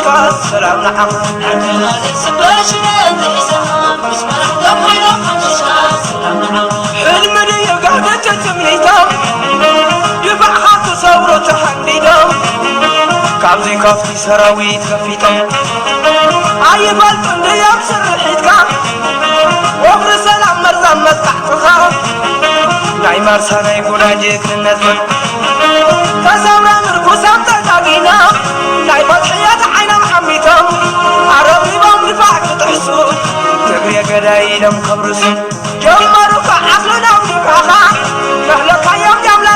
ሰላም ንዓኹም። ሕልሚ ድዩ ጋህዲ ትምኒቶም? ድፋዕኻ ክሰብሩ ተሃንዲዶም። ካብዚ ከፍቲ ሰራዊት ከፊቶም ኣይፈልጡን ድዮም ስርሒትካ? ወፍሪ ሰላም መርዛም መጥቃዕትኻ ናይ ማርሳ ናይ ጉና ጅግንነት ተሰብራ ምርኩሳም ተታጊና ናይ መድሕያት ዓይኖም ሓሚቶም ኣረቢቦም ድፋዕ ክጥሕሱ ትግሬ ገዳይ ኢሎም ከብርሱ ጀመሩ ክዓስሉ ናብ ድፋኻ ከህለካዮም ዲያብላ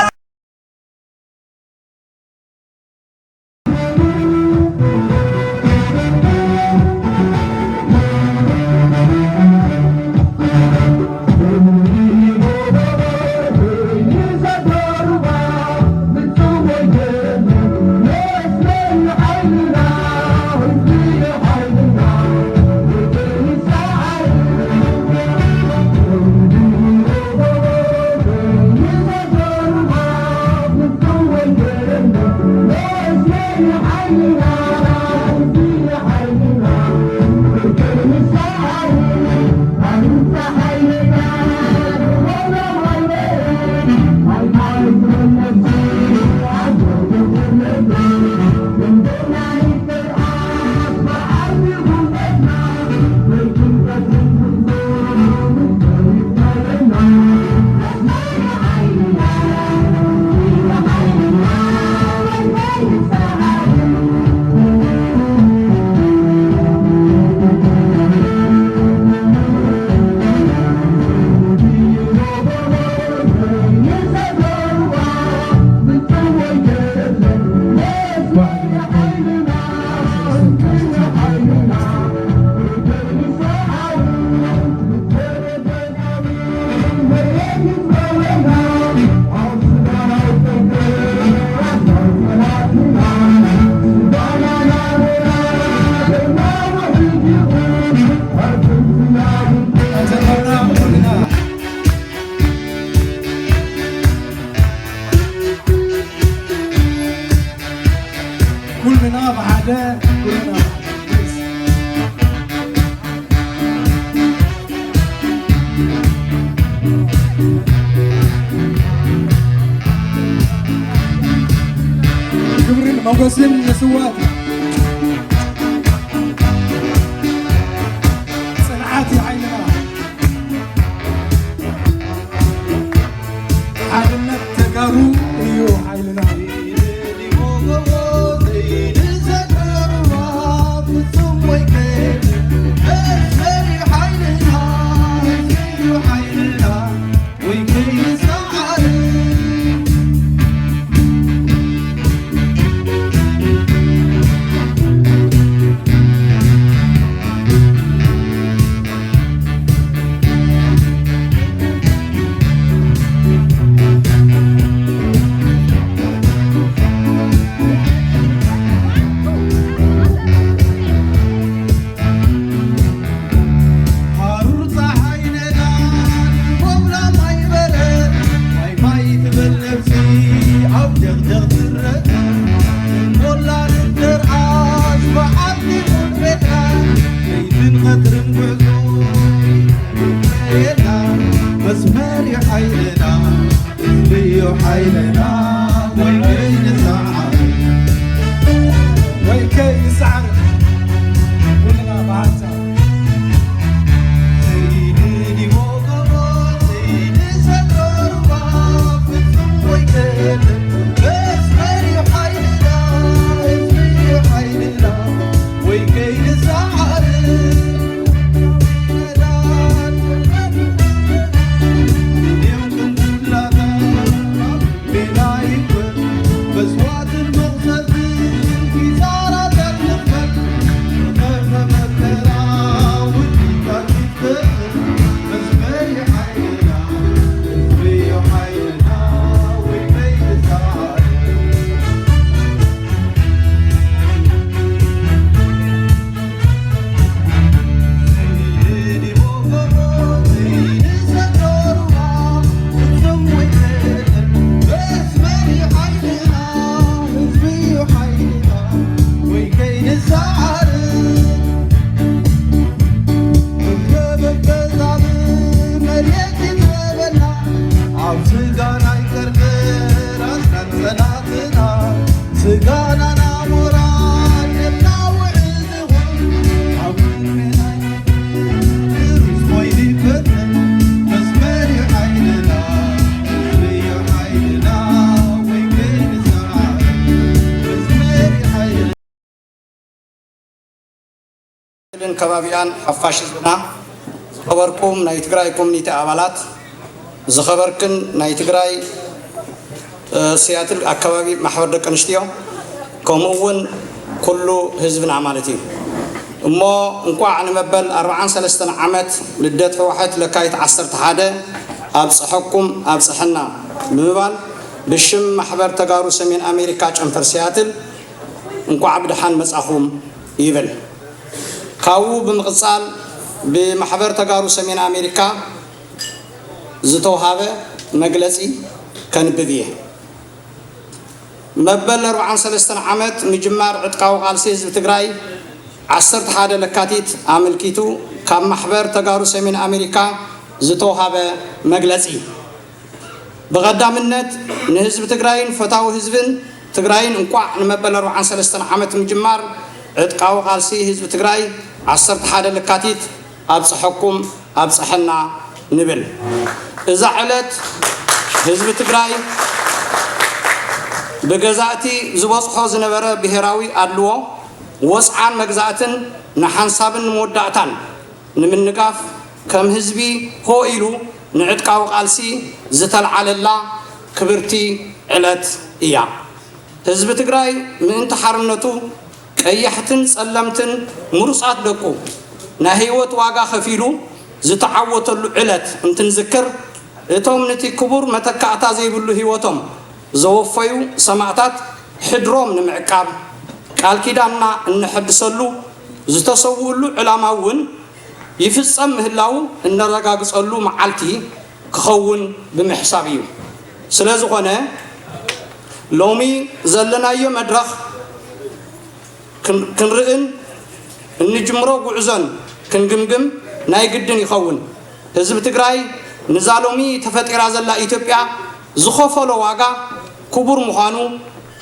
ኩልና ብሓደ፣ ኩልና ብሓደ። ክብርን ሞገስን ንስዋእቲ። ጽንዓት ይሓይልና። ሓድነት ተጋሩ እዩ ሓይልና። ልን ከባቢኣን ሓፋሽ ህዝብና፣ ዝኸበርኩም ናይ ትግራይ ኮሚኒቲ ኣባላት፣ ዝኸበርክን ናይ ትግራይ፣ እ፣ ሲያትል ኣካባቢ ማሕበር ደቂ ኣንስትዮ፣ ከምኡ እውን ኩሉ ህዝብና ማለት እዩ። እሞ እንቋዕ ንመበል ኣርብዓን ሰለስተን ዓመት ልደት ህወሓት ለካቲት ዓሰርተ ሓደ ኣብፀሐኩም ኣብፀሐና ብምባል ብሽም ማሕበር ተጋሩ ሰሜን ኣሜሪካ ጨንፈር ሲያትል እንቋዕ ብደሓን መጻኹም ይብል። ካብኡ ብምቕጻል ብማሕበር ተጋሩ ሰሜን ኣሜሪካ ዝተውሃበ መግለጺ ከንብብ እየ። መበል ኣርብዓን ሰለስተን ዓመት ምጅማር ዕጥቃዊ ቃልሲ ህዝቢ ትግራይ ዓሰርተ ሓደ ለካቲት ኣመልኪቱ ካብ ማሕበር ተጋሩ ሰሜን ኣሜሪካ ዝተውሃበ መግለጺ። ብቐዳምነት ንህዝቢ ትግራይን ፈታዊ ህዝብን ትግራይን እንቋዕ ንመበል ኣርብዓን ሰለስተን ዓመት ምጅማር ዕጥቃዊ ቃልሲ ህዝቢ ትግራይ ዓሰርተ ሓደ ለካቲት ኣብፀሐኩም ኣብፀሐና ንብል። እዛ ዕለት ህዝቢ ትግራይ ብገዛእቲ ዝበፅሖ ዝነበረ ብሄራዊ ኣድልዎ፣ ወፅዓን መግዛእትን ንሓንሳብን ንመወዳእታን ንምንጋፍ ከም ህዝቢ ሆ ኢሉ ንዕጥቃዊ ቃልሲ ዝተልዓለላ ክብርቲ ዕለት እያ። ህዝቢ ትግራይ ምእንቲ ሓርነቱ ቀያሕትን ጸለምትን ምሩጻት ደቁ ናይ ህይወት ዋጋ ከፊሉ ዝተዓወተሉ ዕለት እንትንዝክር፣ እቶም ነቲ ክቡር መተካእታ ዘይብሉ ህይወቶም ዘወፈዩ ሰማእታት ሕድሮም ንምዕቃብ ቃል ኪዳንና እነሐድሰሉ ዝተሰውእሉ ዕላማ እውን ይፍጸም ምህላዉ እነረጋግጸሉ መዓልቲ ክኸውን ብምሕሳብ እዩ። ስለ ዝኾነ ሎሚ ዘለናዮ መድረኽ ክን-፣ ክንርእን እንጅምሮ ጉዕዞን ክንግምግም ናይ ግድን ይኸውን። ህዝቢ ትግራይ ንዛ ሎሚ ተፈጢራ ዘላ ኢትዮጵያ ዝኸፈሎ ዋጋ ክቡር ምዃኑ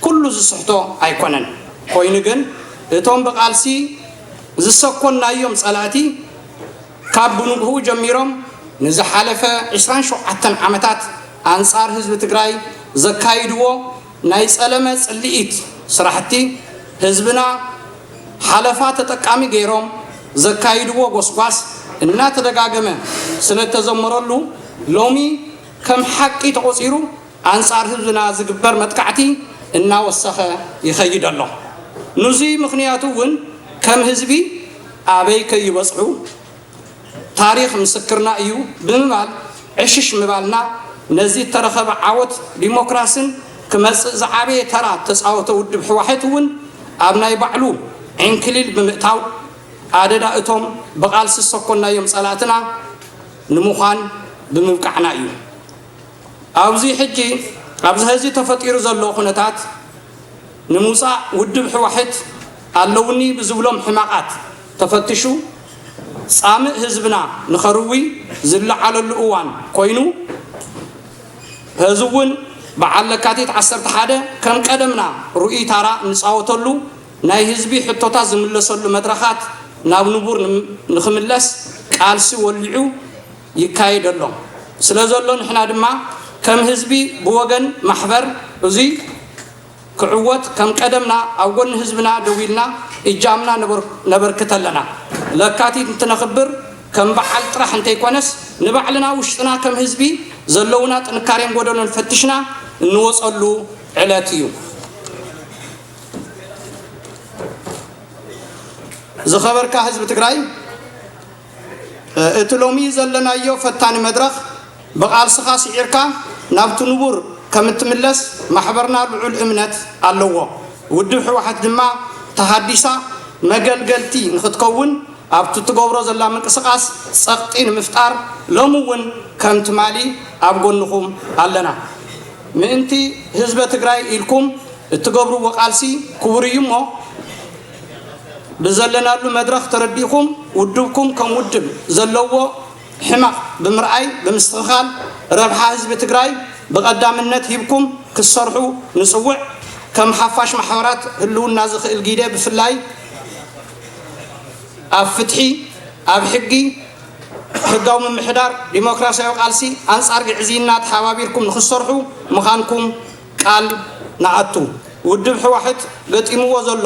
ኩሉ ዝስሕቶ ኣይኮነን። ኮይኑ ግን እቶም ብቓልሲ ዝሰኮንናዮም ጸላእቲ ካብ ብንግህኡ ጀሚሮም ንዝሓለፈ ዕስራን ሸውዓተን ዓመታት ኣንጻር ህዝቢ ትግራይ ዘካይድዎ ናይ ጸለመ ጽልኢት ስራሕቲ ህዝብና ሓለፋ ተጠቃሚ ገይሮም ዘካይድዎ ጎስጓስ እናተደጋገመ ስለተዘመረሉ ሎሚ ከም ሓቂ ተቖጺሩ ኣንጻር ህዝብና ዝግበር መጥቃዕቲ እናወሰኸ ይኸይድ ኣሎ። ንዙይ ምኽንያቱ እውን ከም ህዝቢ ኣበይ ከይበጽሑ ታሪኽ ምስክርና እዩ ብምባል ዕሽሽ ምባልና ነዚ እተረኸበ ዓወት ዲሞክራስን ክመጽእ ዝዓበየ ተራ እተጻወተ ውድብ ህወሓት እውን ኣብ ናይ ባዕሉ ዕንክሊል ብምእታው ኣደዳ እቶም ብቓልሲ ዝሰኮናዮም ጸላእትና ንምዃን ብምብቃዕና እዩ። ኣብዚ ሕጂ ኣብዚ ሀዚ ተፈጢሩ ዘሎ ኩነታት ንምውፃእ ውድብ ህወሓት ኣለውኒ ብዝብሎም ሕማቓት ተፈትሹ ፃምእ ህዝብና ንኸርዊ ዝለዓለሉ እዋን ኮይኑ፣ ሀዚ እውን በዓል ለካቲት ዓሰርተ ሓደ ከም ቀደምና ርኡይ ታራ እንፃወተሉ ናይ ህዝቢ ሕቶታት ዝምለሰሉ መድረኻት ናብ ንቡር ንም-፣ ንኽምለስ ቃልሲ ወሊዑ ይካየድ ኣሎ። ስለ ዘሎ ንሕና ድማ ከም ህዝቢ ብወገን ማሕበር እዙይ ክዕወት ከም ቀደምና ኣብ ጎኒ ህዝብና ደው ኢልና እጃምና ነበር-፣ ነበርክት ኣለና። ለካቲት እንትነኽብር ከም በዓል ጥራሕ እንተይኮነስ ንባዕልና ውሽጥና ከም ህዝቢ ዘለውና ጥንካሬን ጎደሎን ፈትሽና እንወፀሉ ዕለት እዩ። ዝኸበርካ ህዝቢ ትግራይ፣ እቲ ሎሚ ዘለናዮ ፈታኒ መድረኽ ብቓልስኻ ስዒርካ ናብቲ ንቡር ከም እትምለስ ማሕበርና ልዑል እምነት ኣለዎ። ውድብ ህወሓት ድማ ተሃዲሳ መገልገልቲ ንኽትከውን ኣብቲ እትገብሮ ዘላ ምንቅስቓስ ጸቕጢ ንምፍጣር ሎሚ እውን ከም ትማሊ ኣብ ጎንኹም ኣለና። ምእንቲ ህዝበ ትግራይ ኢልኩም እትገብርዎ ቃልሲ ክቡር እዩ እሞ፣ ብዘለናሉ መድረኽ ተረዲእኩም ውድብኩም ከም ውድብ ዘለዎ ሕመቕ ብምርኣይ ብምስትኽኻል ረብሓ ህዝቢ ትግራይ ብቐዳምነት ሂብኩም ክትሰርሑ ንፅውዕ። ከም ሓፋሽ ማሕበራት ህልውና ዝኽእል ግደ ብፍላይ ኣብ ፍትሒ፣ ኣብ ሕጊ፣ ሕጋዊ ምምሕዳር፣ ዲሞክራሲያዊ ቃልሲ ኣንጻር ግዕዝይና ተሓባቢርኩም ንኽትሰርሑ ምዃንኩም ቃል ንኣቱ። ውድብ ህወሓት ገጢምዎ ዘሎ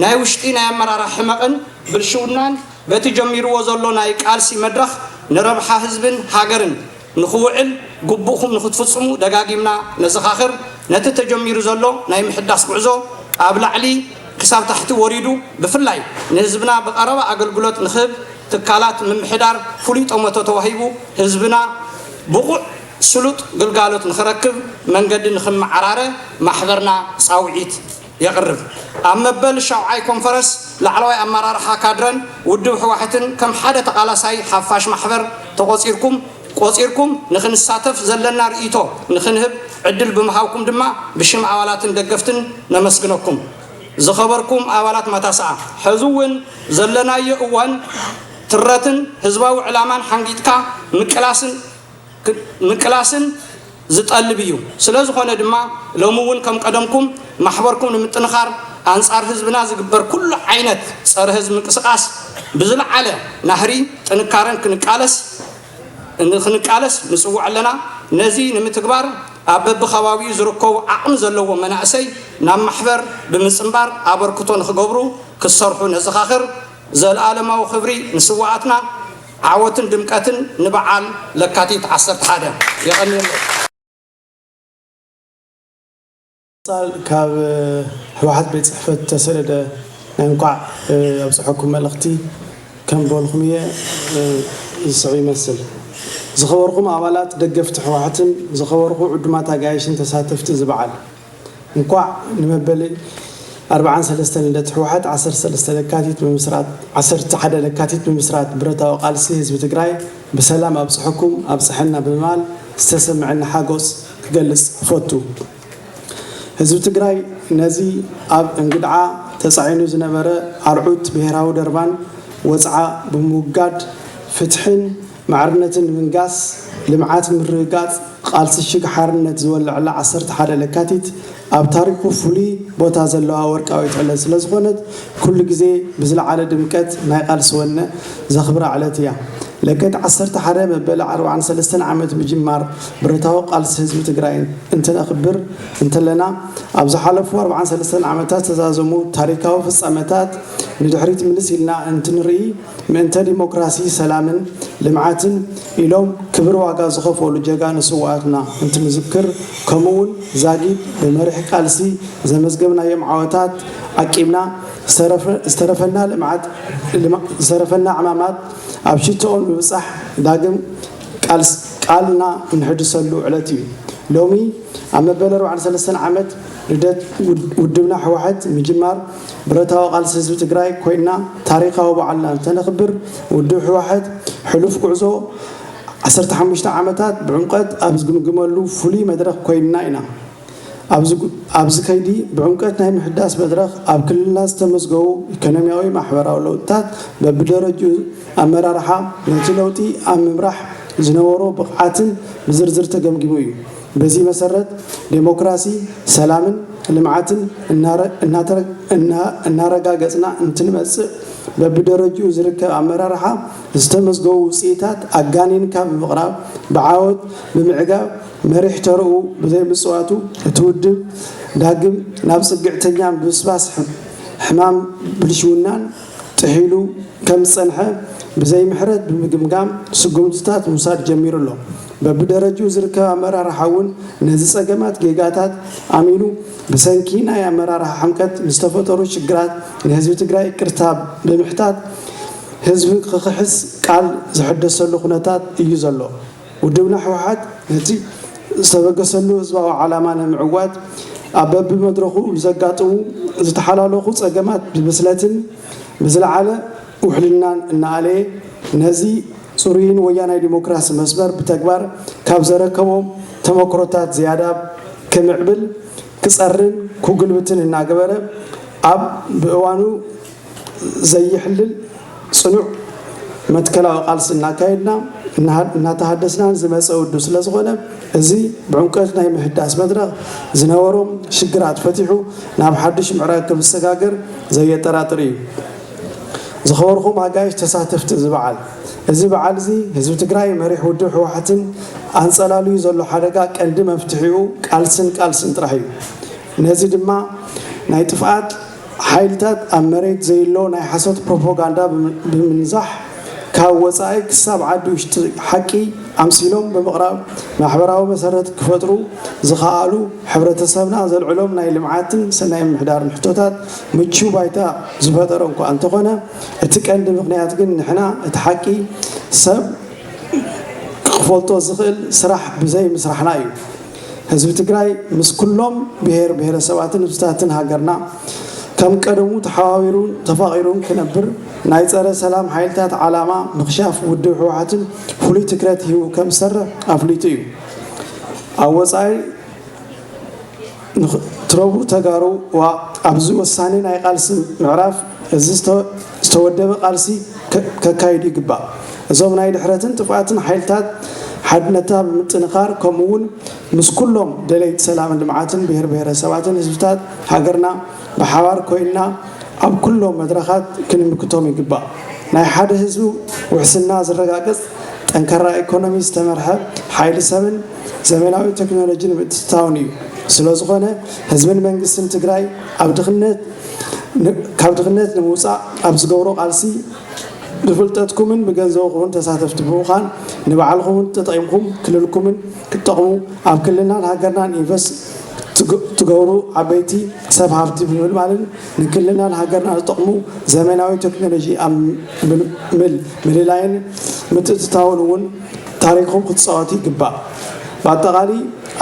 ናይ ውሽጢ ናይ ኣመራርሓ ሕመቕን ብልሽውናን በቲ ጀሚርዎ ዘሎ ናይ ቃልሲ መድረኽ ንረብሓ ህዝብን ሃገርን ንኽውዕል ግቡእኹም ንኽትፍጽሙ ደጋጊምና ነዘኻኽር። ነቲ ተጀሚሩ ዘሎ ናይ ምሕዳስ ጉዕዞ ኣብ ላዕሊ ክሳብ ታሕቲ ወሪዱ፣ ብፍላይ ንህዝብና ብቐረባ ኣገልግሎት ንኽህብ ትካላት ምምሕዳር ፍሉይ ጠመቶ ተዋሂቡ፣ ህዝብና ብቑዕ ስሉጥ ግልጋሎት ንኽረክብ መንገዲ ንኽመዓራረ ማሕበርና ጻውዒት የቕርብ። ኣብ መበል ሻውዓይ ኮንፈረንስ ላዕለዋይ ኣመራርሓ ካድረን ውድብ ህወሓትን ከም ሓደ ተቓላሳይ ሓፋሽ ማሕበር ተቖጺርኩም ቆጺርኩም ንኽንሳተፍ ዘለና ርእይቶ ንኽንህብ ዕድል ብምሃብኩም ድማ ብሽም ኣባላትን ደገፍትን ነመስግነኩም። ዝኸበርኩም ኣባላት ማታስኣ፣ ሕዚ እውን ዘለናዮ እዋን ትረትን ህዝባዊ ዕላማን ሓንጊጥካ ምቅላስን ምቅላስን ዝጠልብ እዩ። ስለ ዝኾነ ድማ ሎሚ እውን ከም ቀደምኩም ማሕበርኩም ንምጥንኻር ኣንጻር ህዝብና ዝግበር ኩሉ ዓይነት ጸረ ህዝቢ ምንቅስቓስ ብዝለዓለ ናህሪ ጥንካረን ክንቃለስ ክንቃለስ ንጽውዕ ኣለና። ነዚ ንምትግባር ኣብ በብኸባቢኡ ዝርከቡ ዓቕሚ ዘለዎ መናእሰይ ናብ ማሕበር ብምጽንባር ኣበርክቶ ንኽገብሩ ክትሰርሑ ነዘኻኽር። ዘለኣለማዊ ክብሪ ንስውኣትና፣ ዓወትን ድምቀትን ንበዓል ለካቲት ዓሰርተ ሓደ። የቐንየለይ። ካብ ህወሓት ቤት ፅሕፈት ዝተሰደደ ናይ እንኳዕ ኣብፀሐኩም መልእኽቲ ከም በልኹም እየ ዝስዕብ ይመስል። ዝኸበርኩም ኣባላት ደገፍቲ ህወሓትን ዝኸበርኩ ዕዱማት ኣጋይሽን ተሳተፍቲ እዚ በዓል፣ እንኳዕ ንመበል ኣርብዓን ሰለስተን ልደት ህወሓት ዓሰርተ ሰለስተ ለካቲት ብምስራት ዓሰርተ ሓደ ለካቲት ብምስራት ብረታዊ ቃልሲ ህዝቢ ትግራይ ብሰላም ኣብፅሐኩም ኣብፅሐና ብምባል ዝተሰምዐኒ ሓጎስ ክገልፅ እፈቱ። ህዝቢ ትግራይ ነዚ ኣብ እንግድዓ ተፃዒኑ ዝነበረ ኣርዑት ብሄራዊ ደርባን ወፅዓ ብምውጋድ ፍትሕን ማዕርነትን ንምንጋስ ልምዓት ምርግጋፅ ቃልሲ ሽግ ሓርነት ዝወለዐላ ዓሰርተ ሓደ ለካቲት ኣብ ታሪኩ ፍሉይ ቦታ ዘለዋ ወርቃዊት ዕለት ስለዝኾነት ኩሉ ግዜ ብዝለዓለ ድምቀት ናይ ቃልሲ ወነ ዘኽብራ ዕለት እያ። ለካቲት ዓሰርተ ሓደ መበል ኣርብዓን ሰለስተን ዓመት ምጅማር ብረታዊ ቃልሲ ህዝቢ ትግራይ እንትነኽብር እንተለና ኣብ ዝሓለፉ ኣርብዓን ሰለስተን ዓመታት ዝተዛዘሙ ታሪካዊ ፍፃመታት ንድሕሪት ምልስ ኢልና እንትንርኢ ምእንተ ዲሞክራሲ፣ ሰላምን ልምዓትን ኢሎም ክብር ዋጋ ዝኸፈሉ ጀጋኑ ስውኣትና እንትንዝክር ከምኡ እውን ዛጊድ ብመሪሕ ቃልሲ ዘመዝገብናዮም ዓወታት ዓቂብና ዝተረፈና ልምዓት ዝተረፈና ዕማማት ኣብ ሽትኦም ንምብፃሕ ዳግም ቃልና እንሕድሰሉ ዕለት እዩ። ሎሚ ኣብ መበል ኣርብዓን ሰለስተን ዓመት ልደት ውድብና ህወሓት ምጅማር ብረታዊ ቃልሲ ህዝቢ ትግራይ ኮይና ታሪካዊ በዓልና እንተነኽብር ውድብ ህወሓት ሕሉፍ ጉዕዞ ዓሰርተ ሓሙሽተ ዓመታት ብዕምቀት ኣብ ዝግምግመሉ ፍሉይ መድረኽ ኮይንና ኢና። ኣብዚ ከይዲ ብዕምቀት ናይ ምሕዳስ መድረኽ ኣብ ክልልና ዝተመዝገቡ ኢኮኖሚያዊ ማሕበራዊ ለውጥታት በብደረጅኡ ኣመራርሓ ነቲ ለውጢ ኣብ ምምራሕ ዝነበሮ ብቕዓትን ብዝርዝር ተገምጊሙ እዩ። በዚ መሰረት ዴሞክራሲ፣ ሰላምን ልምዓትን እናረጋገፅና እንትንመፅእ በብደረጅኡ ዝርከብ ኣመራርሓ ዝተመዝገቡ ውፅኢታት ኣጋኒንካ ብምቕራብ ብዓወት ብምዕጋብ መሪሕ ተርኡ ብዘይምፅዋቱ እቲ ውድብ ዳግም ናብ ፅግዕተኛ ምብስባስ ሕማም ብልሽውናን ጥሒሉ ከም ዝፀንሐ ብዘይ ምሕረት ብምግምጋም ስጉምትታት ምውሳድ ጀሚሩ ኣሎ። በብደረጅኡ ዝርከብ ኣመራርሓ እውን ነዚ ፀገማት ጌጋታት ኣሚኑ ብሰንኪ ናይ ኣመራርሓ ሕምቀት ንዝተፈጠሩ ሽግራት ንህዝቢ ትግራይ ይቅርታ ብምሕታት ህዝቢ ክኽሕስ ቃል ዝሕደሰሉ ኩነታት እዩ ዘሎ። ውድብና ህወሓት ነቲ ዝተበገሰሉ ህዝባዊ ዓላማ ንምዕዋት ኣብ በብመድረኹ ብዘጋጥሙ ዝተሓላለኹ ፀገማት ብብስለትን ብዝለዓለ ውሕልናን እናኣለየ ነዚ ፅሩይን ወያናይ ዲሞክራሲ መስመር ብተግባር ካብ ዘረከቦም ተመክሮታት ዝያዳ ክምዕብል ክፀርን ክጉልብትን እናገበረ ኣብ ብእዋኑ ዘይሕልል ፅኑዕ መትከላዊ ቃልሲ እናካየድና እናተሃደስናን ዝመፀ ውድብ ስለዝኾነ እዚ ብዕምቀት ናይ ምህዳስ መድረኽ ዝነበሮም ሽግራት ፈቲሑ ናብ ሓዱሽ ምዕራግ ከም ዝሰጋገር ዘየጠራጥር እዩ። ዝኸበርኹም ኣጋይሽ ተሳተፍቲ እዚ በዓል፣ እዚ በዓል እዚ ህዝቢ ትግራይ መሪሕ ውድብ ህወሓትን ኣንፀላልዩ ዘሎ ሓደጋ ቀንዲ መፍትሒኡ ቃልስን ቃልስን ጥራሕ እዩ። ነዚ ድማ ናይ ጥፍኣት ሓይልታት ኣብ መሬት ዘይሎ ናይ ሓሶት ፕሮፓጋንዳ ብምንዛሕ፣ ካብ ወጻኢ ክሳብ ዓዲ ውሽጢ ሓቂ ኣምሲሎም ብምቕራብ ማሕበራዊ መሰረት ክፈጥሩ ዝኸኣሉ፣ ሕብረተሰብና ዘልዕሎም ናይ ልምዓትን ሰናይ ምምሕዳርን ሕቶታት ምቹው ባይታ ዝፈጠረ እኳ እንተኾነ፣ እቲ ቀንዲ ምኽንያት ግን ንሕና እቲ ሓቂ ሰብ ክፈልጦ ዝኽእል ስራሕ ብዘይ ምስራሕና እዩ። ህዝቢ ትግራይ ምስ ኩሎም ብሄር ብሄረሰባትን ህዝብታትን ሃገርና ከም ቀደሙ ተሓባቢሩን ተፋቒሩን ክነብር ናይ ጸረ ሰላም ሓይልታት ዓላማ ምኽሻፍ ውድብ ህወሓትን ፍሉይ ትኩረት ሂቡ ከም ዝሰርሕ ኣፍሊጡ እዩ። ኣብ ወጻኢ ንትረብሩ ተጋሩ ዋ ኣብዚ ወሳኒ ናይ ቃልሲ ምዕራፍ እዚ ዝተወደበ ቃልሲ ከካይዱ ይግባእ። እዞም ናይ ድሕረትን ጥፍኣትን ሓይልታት ሓድነታ ብምጥንኻር ከምኡ እውን ምስ ኩሎም ደለይቲ ሰላምን ልምዓትን ብሄር ብሄረሰባትን ህዝብታት ሃገርና ብሓባር ኮይንና ኣብ ኩሎም መድረኻት ክንምክቶም ይግባእ። ናይ ሓደ ህዝቢ ውሕስና ዝረጋገፅ ጠንካራ ኢኮኖሚ ዝተመርሐ ሓይሊ ሰብን ዘመናዊ ቴክኖሎጂን ምትእትታውን እዩ። ስለዝኾነ ህዝብን መንግስትን ትግራይ ኣብ ድኽነት ካብ ድኽነት ንምውፃእ ኣብ ዝገብሮ ቃልሲ ብፍልጠትኩምን ብገንዘብኩምን ተሳተፍቲ ብምዃን ንባዕልኹምን ተጠቒምኩም ክልልኩምን ክትጠቕሙ ኣብ ክልልናን ሃገርናን ኢንቨስት ትገብሩ ዓበይቲ ሰብ ሃፍቲ ብምልማልን ንክልልናን ሃገርና ዝጠቕሙ ዘመናዊ ቴክኖሎጂ ኣብ ምልላይን ምትእትታውን እውን ታሪኽኩም ክትፃወቱ ይግባእ። ብኣጠቓሊ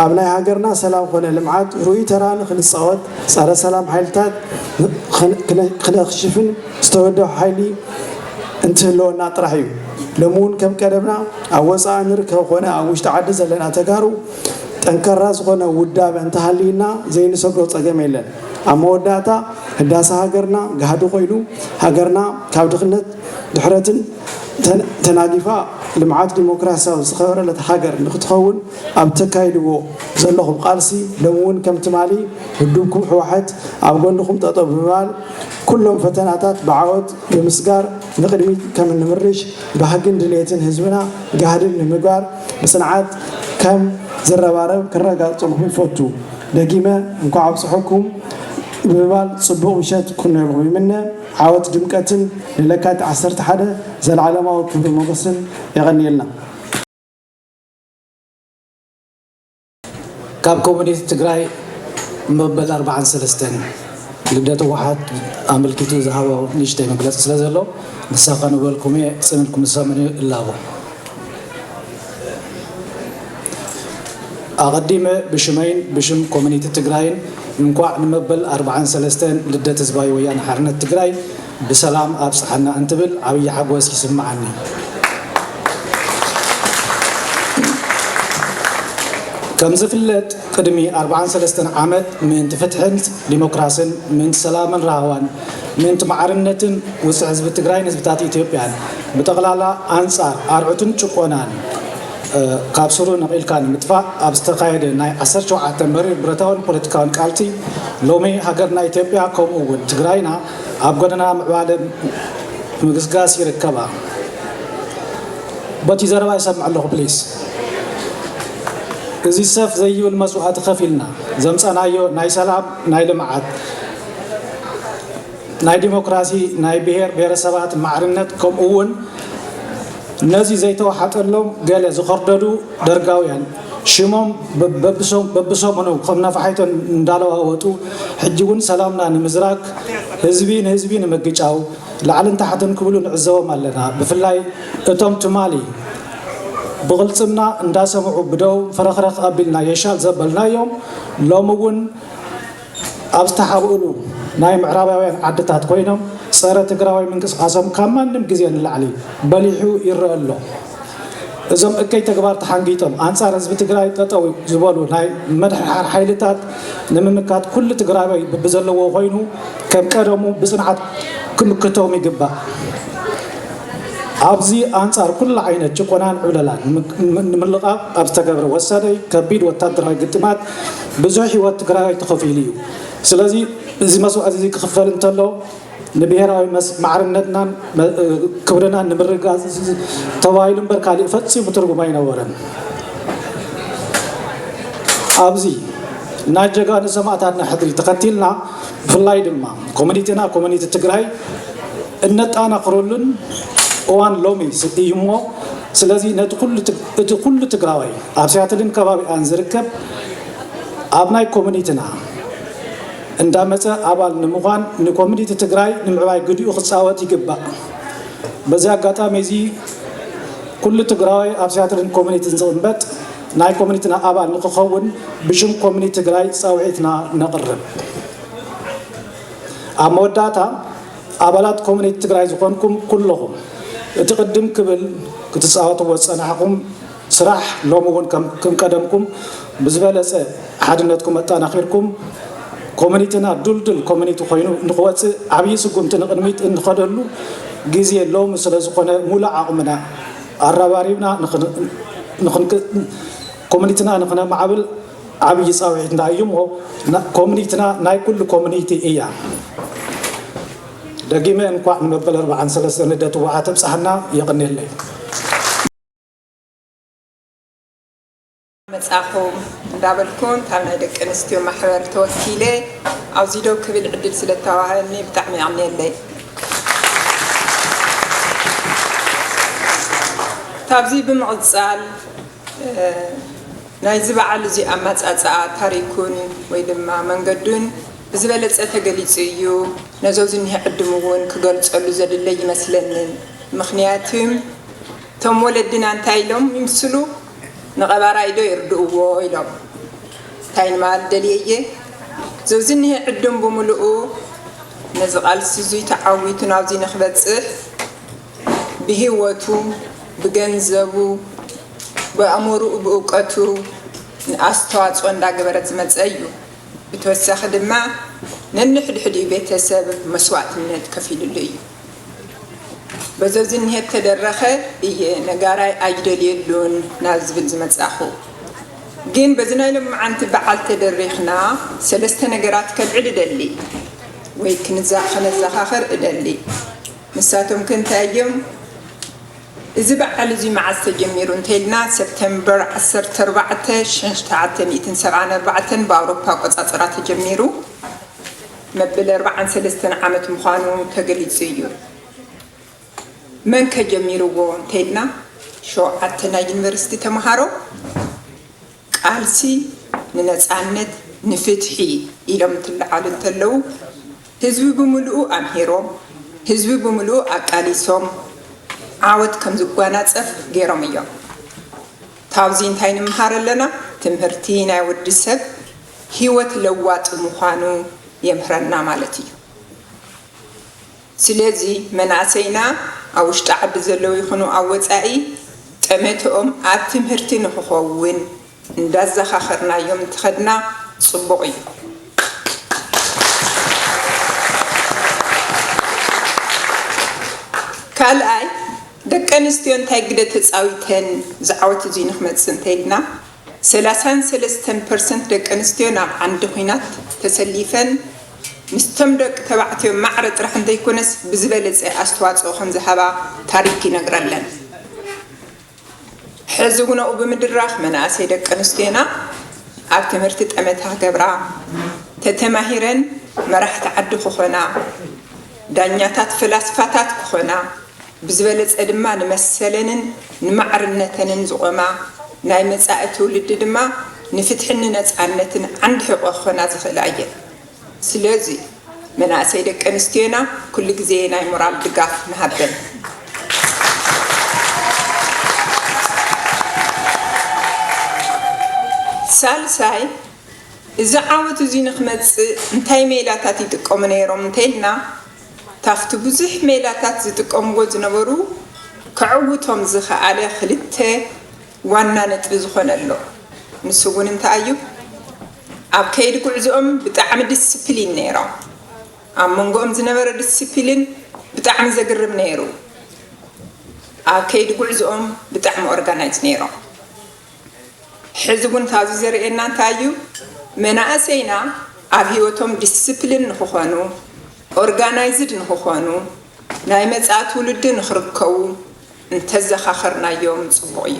ኣብ ናይ ሃገርና ሰላም ኮነ ልምዓት ርኡይ ተራ ንክንፃወት ጸረ ሰላም ሓይልታት ክነኽሽፍን ዝተወደበ ሓይሊ እንትህልወና ጥራሕ እዩ። ሎሚ እውን ከም ቀደምና ኣብ ወፃኢ ንርከብ ኮነ ኣብ ውሽጢ ዓዲ ዘለና ተጋሩ ጠንካራ ዝኾነ ውዳበ እንተሃልዩና ዘይንሰግሮ ፀገም የለን። ኣብ መወዳእታ ህዳሰ ሃገርና ጋህዲ ኮይኑ ሃገርና ካብ ድኽነት ድሕረትን ተናጊፋ ልምዓት ዲሞክራሲያዊ ዝኸበረለት ሃገር ንክትኸውን ኣብ ተካይድዎ ዘለኹም ቃልሲ ሎሚ እውን ከም ትማሊ ውድብኩም ህወሓት ኣብ ጎንኹም ጠጠው ብምባል ኩሎም ፈተናታት ብዓወት ብምስጋር ንቕድሚት ከም እንምርሽ ባህግን ድሌትን ህዝብና ጋህድን ንምግባር ብፅንዓት ከም ዝረባረብ ክረጋግፀልኩም ይፈቱ። ደጊመ እንኳዕ ኣብፅሐኩም ብምባል ፅቡቕ ምሸት ኩነልኩም ይምነ። ዓወት ድምቀትን ንለካቲት ዓሰርተ ሓደ ዘለዓለማዊ ክብሪ ሞገስን የቐንየልና። ካብ ኮሚኒቲ ትግራይ መበል ኣርባዓን ሰለስተን ልደት ህወሓት ኣመልኪቱ ዝሃቦ ንእሽተይ መግለፂ ስለ ዘሎ ንሳ ከንበልኩም እየ። ፅን ኢልኩም ዝሰምዑ እላቦ። ኣቐዲመ ብሽመይን ብሽም ኮሚኒቲ ትግራይን እንኳዕ ንመበል ኣርባዓን ሰለስተን ልደት ህዝባዊ ወያነ ሓርነት ትግራይ ብሰላም ኣብፅሓና እንትብል ዓብዪ ሓጎስ ይስምዓኒ። ከም ዝፍለጥ ቅድሚ ኣርባዓን ሰለስተን ዓመት ምእንቲ ፍትሕን ዲሞክራስን፣ ምእንቲ ሰላምን ራህዋን፣ ምእንቲ ማዕርነትን ውፅዕ ህዝቢ ትግራይን ህዝብታት ኢትዮጵያን ብጠቕላላ ኣንፃር ኣርዑትን ጭቆናን ካብ ስሩ ነቒልካ ንምጥፋእ ኣብ ዝተኻየደ ናይ ዓሰርተ ሸውዓተ መሪር ብረታውን ፖለቲካውን ቃልሲ ሎሚ ሃገርና ኢትዮጵያ ከምኡ እውን ትግራይና ኣብ ጎደና ምዕባለ ምግስጋስ ይርከባ። በቲ ዘረባ ይሰምዕ ኣለኹ ፕሊስ። እዚ ሰፍ ዘይብል መስዋእቲ ከፊልና ዘምፀናዮ ናይ ሰላም ናይ ልምዓት ናይ ዲሞክራሲ ናይ ብሄር ብሄረሰባት ማዕርነት ከምኡ እውን ነዚ ዘይተዋሓጠሎም ገለ ዝኸርደዱ ደርጋውያን ሽሞም በብሰሙኑ ከም ነፋሒቶ እንዳለዋወጡ ሕጂ እውን ሰላምና ንምዝራግ ህዝቢ ንህዝቢ ንምግጫው ላዕልን ታሕትን ክብሉ ንዕዘቦም ኣለና። ብፍላይ እቶም ትማሊ ብቕልፅምና እንዳሰምዑ ብደው ፍረኽረኽ ኣቢልና የሻል ዘበልናዮም ሎሚ እውን ኣብ ዝተሓብእሉ ናይ ምዕራባውያን ዓድታት ኮይኖም ጸረ ትግራዋይ ምንቅስቃሶም ካብ ማንም ግዜ ንላዕሊ በሊሑ ይረአ ኣሎ። እዞም እከይ ተግባር ተሓንጊጦም ኣንጻር ህዝቢ ትግራይ ጠጠው ዝበሉ ናይ መድሕሓር ሓይልታት ንምምካት ኩሉ ትግራዋይ ብብዘለዎ ኮይኑ ከም ቀደሙ ብጽንዓት ክምክቶም ይግባእ። ኣብዚ ኣንጻር ኩሉ ዓይነት ጭቆናን ዕብለላን ንምልቓቕ ኣብ ዝተገብረ ወሳደይ ከቢድ ወታደራዊ ግጥማት ብዙሕ ህይወት ትግራዋይ ተኸፊሉ እዩ። ስለዚ እዚ መስዋእቲ እዚ ክኽፈል እንተሎ ንብሄራዊ ማዕርነትናን ክብርናን ንምርግጋፅ ተባሂሉ እምበር ካሊእ ፈፂሙ ትርጉም ኣይነበረን። ኣብዚ ናይ ጀጋኑ ሰማእታትና ሕድሪ ተኸቲልና ብፍላይ ድማ ኮሚኒቲና ኮሚኒቲ ትግራይ እነጣናኽረሉን እዋን ሎሚ እዩ እሞ፣ ስለዚ ነቲ ኩሉ እቲ ኩሉ ትግራዋይ ኣብ ሲያትልን ከባቢኣን ዝርከብ ኣብ ናይ ኮሚኒቲና እንዳመፀ ኣባል ንምዃን ንኮሚኒቲ ትግራይ ንምዕባይ ግዲኡ ክፃወት ይግባእ። በዚ ኣጋጣሚ እዚ ኩሉ ትግራዋይ ኣብ ሲያትልን ኮሚኒቲን ዝቕመጥ ናይ ኮሚኒቲና ኣባል ንክኸውን ብሽም ኮሚኒቲ ትግራይ ፃውዒትና ነቕርብ። ኣብ መወዳእታ ኣባላት ኮሚኒቲ ትግራይ ዝኾንኩም ኩለኹም እቲ ቅድም ክብል ክትፃወትዎ ዝፀናሕኹም ስራሕ ሎሚ እውን ከም ከም ቀደምኩም ብዝበለፀ ሓድነትኩም ኣጠናኺርኩም ኮሚኒቲና ዱልዱል ኮሚኒቲ ኮይኑ ንክወፅእ ዓብዪ ስጉምቲ ንቅድሚት እንኸደሉ ግዜ ሎሚ ስለዝኾነ ሙሉእ ዓቕምና ኣረባሪብና ንክን- ንክንክ- ኮሚኒቲና ንክነማዕብል ዓብዪ ፃውዒትና እዩ እሞ ኮሚኒቲና ናይ ኩሉ ኮሚኒቲ እያ። ደጊመ እንኳዕ ንመበል ኣርባዓን ሰለስተን ልደት ህወሓት ኣብፀሐና። የቐንየለይ። መጻኹም እንዳበልኩ ካብ ናይ ደቂ ኣንስትዮ ማሕበር ተወኪለ ኣብዚ ደው ክብል ዕድል ስለ ተዋህበኒ ብጣዕሚ የቐንየለይ። ካብዚ ብምቕጻል ናይዚ በዓል እዚ ኣመጻጽኣ ታሪኩን ወይ ድማ መንገዱን ብዝበለጸ ተገሊጹ እዩ። ነዞ ዝኒሀ ዕድም እውን ክገልጸሉ ዘድለ ይመስለንን። ምኽንያቱም እቶም ወለድና እንታይ ኢሎም ይምስሉ? ንቐባራይ ዶ ይርድእዎ ኢሎም። እንታይ ንማል ደልየ እየ? ዘብዚ እኒሀ ዕድም ብምልኡ ነዚ ቃልሲ እዙይ ተዓዊቱ ናብዚ ንክበፅሕ ብህይወቱ፣ ብገንዘቡ፣ ብኣእምርኡ፣ ብእውቀቱ ኣስተዋፅኦ እንዳገበረት ዝመፀ እዩ። ብተወሳኺ ድማ ነንሕድሕዲኡ ቤተሰብ መስዋእትነት ከፊልሉ እዩ። በዘዚ እኒሀ ተደረኸ እየ ነጋራይ ኣይደልየሉን ናብ ዝብል ዝመጻኹ። ግን በዚ ናይ ሎማዓንቲ በዓል ተደሪኽና ሰለስተ ነገራት ከልዕል እደሊ ወይ ክንዛ- ከነዘኻኸር እደሊ። ንሳቶም ከ እንታይ እዮም? እዚ በዓል እዚ መዓዝ ተጀሚሩ እንተኢልና ሰፕተምበር ዓሰርተ ኣርባዕተ ሽሕን ትሽዓተ ሚእትን ሰብዓን ኣርባዕተን ብኣውሮፓ ኣቆጻጽራ ተጀሚሩ መበል ኣርባዓን ሰለስተን ዓመት ምዃኑ ተገሊጹ እዩ። መን ከ ጀሚርዎ እንተኢልና ሸውዓተ ናይ ዩኒቨርሲቲ ተምሃሮ ቃልሲ ንነጻነት ንፍትሒ ኢሎም እንትለዓሉ እንተለዉ ህዝቢ ብምልኡ ኣምሂሮም ህዝቢ ብምልኡ ኣቃሊሶም ዓወት ከም ዝጓናጸፍ ገይሮም እዮም። ካብዚ እንታይ ንምሃር ኣለና? ትምህርቲ ናይ ወዲ ሰብ ህይወት ለዋጢ ምዃኑ የምህረና ማለት እዩ። ስለዚ መናእሰይና ኣብ ውሽጢ ዓዲ ዘለዉ ይኹኑ ኣብ ወፃኢ ጠመተኦም ኣብ ትምህርቲ ንክኸውን እንዳዘኻኸርናዮም እንተኸድና ፅቡቕ እዩ። ካልኣይ ደቂ ኣንስትዮ እንታይ ግደ ተፃዊተን ዝዓወት እዙይ ንክመፅእ እንተኢልና ሰላሳን ሰለስተን ፐርሰንት ደቂ ኣንስትዮ ናብ ዓንዲ ኲናት ተሰሊፈን ምስቶም ደቂ ተባዕትዮ ማዕረ ጥራሕ እንተይኮነስ ብዝበለፀ ኣስተዋፅኦ ከም ዝሃባ ታሪክ ይነግረለን። ሕዚ እውን ኣብኡ ብምድራኽ መናእሰይ ደቂ ኣንስትዮና ኣብ ትምህርቲ ጠመታ ክገብራ ተተማሂረን መራሕቲ ዓዲ ክኾና፣ ዳኛታት ፈላስፋታት ክኾና፣ ብዝበለፀ ድማ ንመሰለንን ንማዕርነተንን ዝቖማ፣ ናይ መፃኢ ትውልዲ ድማ ንፍትሕን ንነፃነትን ዓንዲ ሕቖ ክኾና ዝኽእላ እየን። ስለዚ መናእሰይ ደቂ ኣንስትዮና ኩሉ ግዜ ናይ ሞራል ድጋፍ ንሃበን። ሳልሳይ እዚ ዓወት እዚ ንክመፅእ እንታይ ሜላታት ይጥቀሙ ነይሮም እንተኢልና፣ ታፍቲ ብዙሕ ሜላታት ዝጥቀምዎ ዝነበሩ ከዕውቶም ዝኸኣለ ክልተ ዋና ነጥቢ ዝኾነ ኣሎ። ንሱ እውን እንታይ እዩ? ኣብ ከይዲ ጉዕዝኦም ብጣዕሚ ዲስፕሊን ነይሮም። ኣብ መንጎኦም ዝነበረ ዲስፕሊን ብጣዕሚ ዘግርም ነይሩ። ኣብ ከይዲ ጉዕዝኦም ብጣዕሚ ኦርጋናይዝ ነይሮም። ሕዚ እውን ካብዚ ዘርእየና እንታይ እዩ? መናእሰይና ኣብ ህይወቶም ዲስፕሊን ንክኾኑ፣ ኦርጋናይዝድ ንክኾኑ፣ ናይ መፃኢ ትውልዲ ንክርከቡ እንተዘኻኸርናዮም ፅቡቕ እዩ።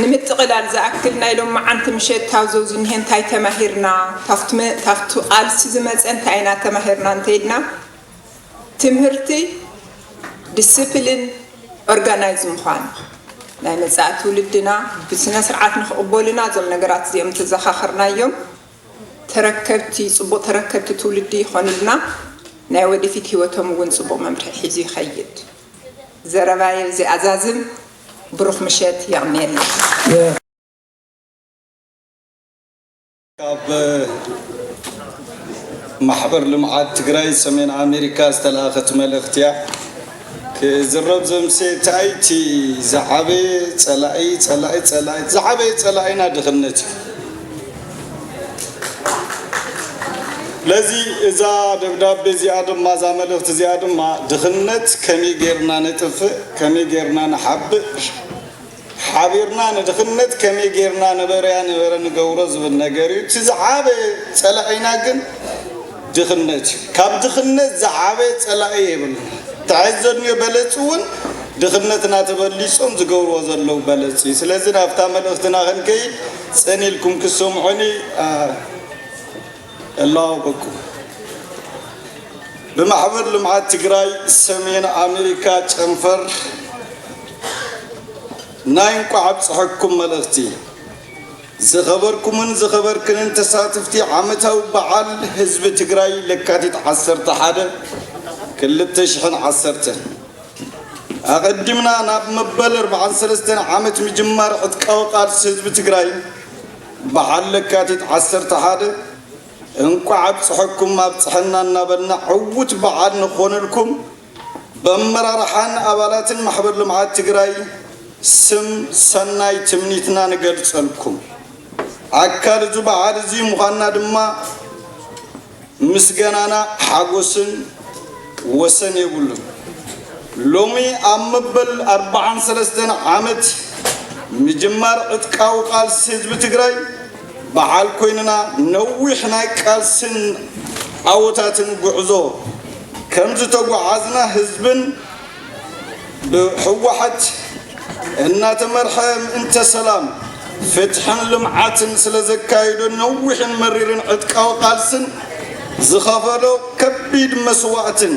ንምጥቕላል ዝኣክል ናይ ሎማዓንቲ ምሸት ታብዞ ዝኒሀ እንታይ ተማሂርና፣ ታፍቲ መ-፣ ታፍቲ ቃልሲ ዝመፀ እንታይ ኢና ተማሂርና እንተኢልና ትምህርቲ፣ ዲስፕሊን፣ ኦርጋናይዝ ምዃን ናይ መጻኢ ትውልድና ብስነ ስርዓት ንክቕበሉና እዞም ነገራት እዚኦም ተዘኻኸርናዮም ተረከብቲ፣ ጽቡቕ ተረከብቲ ትውልዲ ይኾኑልና። ናይ ወደፊት ህይወቶም እውን ጽቡቕ መምርሒ ሒዙ ይኸይድ። ዘረባየ እዚ ኣዛዝም። ብሩኽ ምሸት፣ የቕንየልና። ካብ ማሕበር ልምዓት ትግራይ ሰሜን ኣሜሪካ ዝተላእኸት መልእኽቲ እያ። ክዝረብ ዘምሴ እንታይ እቲ ዝዓበየ ፀላኢ፣ ፀላኢ፣ ፀላኢ፣ ዝዓበየ ፀላኢና ድኽነት እዩ። ስለዚ እዛ ደብዳቤ እዚኣ ድማ፣ እዛ መልእኽቲ እዚኣ ድማ ድኽነት ከመይ ጌርና ነጥፍእ፣ ከመይ ጌርና ንሓብእ፣ ሓቢርና ንድኽነት ከመይ ጌርና ነበረያ ነበረ ንገብሮ ዝብል ነገር እዩ። እቲ ዝዓበየ ጸላኢና ግን ድኽነት እዩ። ካብ ድኽነት ዝዓበየ ጸላኢ የብልና። ተዓዘብንዮ በለጽ እውን ድኽነትና ተበሊጾም ዝገብርዎ ዘለዉ በለጽ እዩ። ስለዚ ናብታ መልእኽትና ክንከይድ ጽን ኢልኩም ክሰምዑኒ እላወቀኩም። ብማሕበር ልምዓት ትግራይ ሰሜን ኣሜሪካ ጨንፈር ናይ እንቋዕ ኣብፀሐኩም መልእኽቲ። ዝኸበርኩምን ዝኸበርክንን ተሳተፍቲ ዓመታዊ በዓል ህዝቢ ትግራይ ለካቲት ዓሰርተ ሓደ ክልተ ሽሕን ዓሰርተን ኣቐዲምና ናብ መበል ኣርባዓን ሰለስተን ዓመት ምጅማር ዕጥቃዊ ቃልሲ ህዝቢ ትግራይ በዓል ለካቲት ዓሰርተ ሓደ እንቋዕ ኣብፀሐኩም ኣብፀሐና እናበልና ዕዉት በዓል ንኾነልኩም በመራርሓን ኣባላትን ማሕበር ልምዓት ትግራይ ስም ሰናይ ትምኒትና ንገልፀልኩም። ኣካል እዚ በዓል እዚ ምዃንና ድማ ምስጋናና ሓጎስን ወሰን የብሉን። ሎሚ ኣብ መበል ኣርባዓን ሰለስተን ዓመት ምጅማር ዕጥቃዊ ቃልሲ ህዝቢ ትግራይ በዓል ኮይንና ነዊሕ ናይ ቃልስን ዓወታትን ጉዕዞ ከም ዝተጓዓዝና ህዝብን ብህወሓት እናተመርሐ ምእንተ ሰላም፣ ፍትሕን ልምዓትን ስለ ዘካየዶ ነዊሕን መሪርን ዕጥቃዊ ቃልስን ዝኸፈሎ ከቢድ መስዋእትን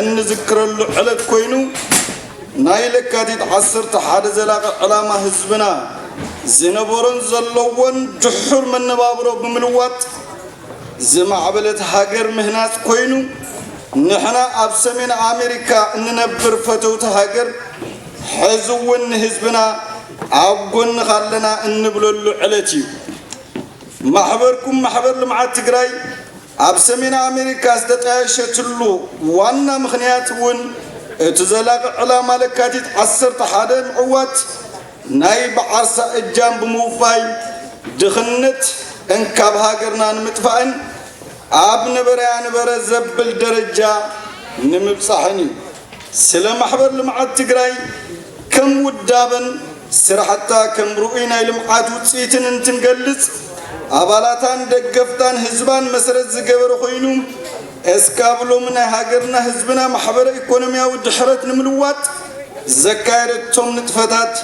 እንዝክረሉ ዕለት ኮይኑ ናይ ለካቲት ዓሰርተ ሓደ ዘላቒ ዕላማ ህዝብና ዝነበሮን ዘለዎን ድሑር መነባብሮ ብምልዋጥ ዝማዕበለት ሃገር ምህናፅ ኮይኑ ንሕና ኣብ ሰሜን ኣሜሪካ እንነብር ፈተውቲ ሃገር ሕዚ እውን ንህዝብና ኣብ ጎንኻ ኣለና እንብለሉ ዕለት እዩ። ማሕበርኩም ማሕበር ልምዓት ትግራይ ኣብ ሰሜን ኣሜሪካ ዝተጣየሸትሉ ዋና ምኽንያት እውን እቲ ዘላቒ ዕላማ ለካቲት ዓሰርተ ሓደ ምዕዋት ናይ ብዓርሳ እጃም ብምውፋይ ድኽነት እንካብ ሃገርና ንምጥፋእን ኣብ ነበረያ ነበረ ዘብል ደረጃ ንምብፃሕን እዩ። ስለ ማሕበር ልምዓት ትግራይ ከም ውዳበን ስራሕታ ከም ርኡይ ናይ ልምዓት ውፅኢትን እንትንገልፅ ኣባላታን ደገፍታን ህዝባን መሰረት ዝገበረ ኮይኑ እስካብ ሎሚ ናይ ሃገርና ህዝብና ማሕበረ ኢኮኖሚያዊ ድሕረት ንምልዋጥ ዘካየደቶም ንጥፈታት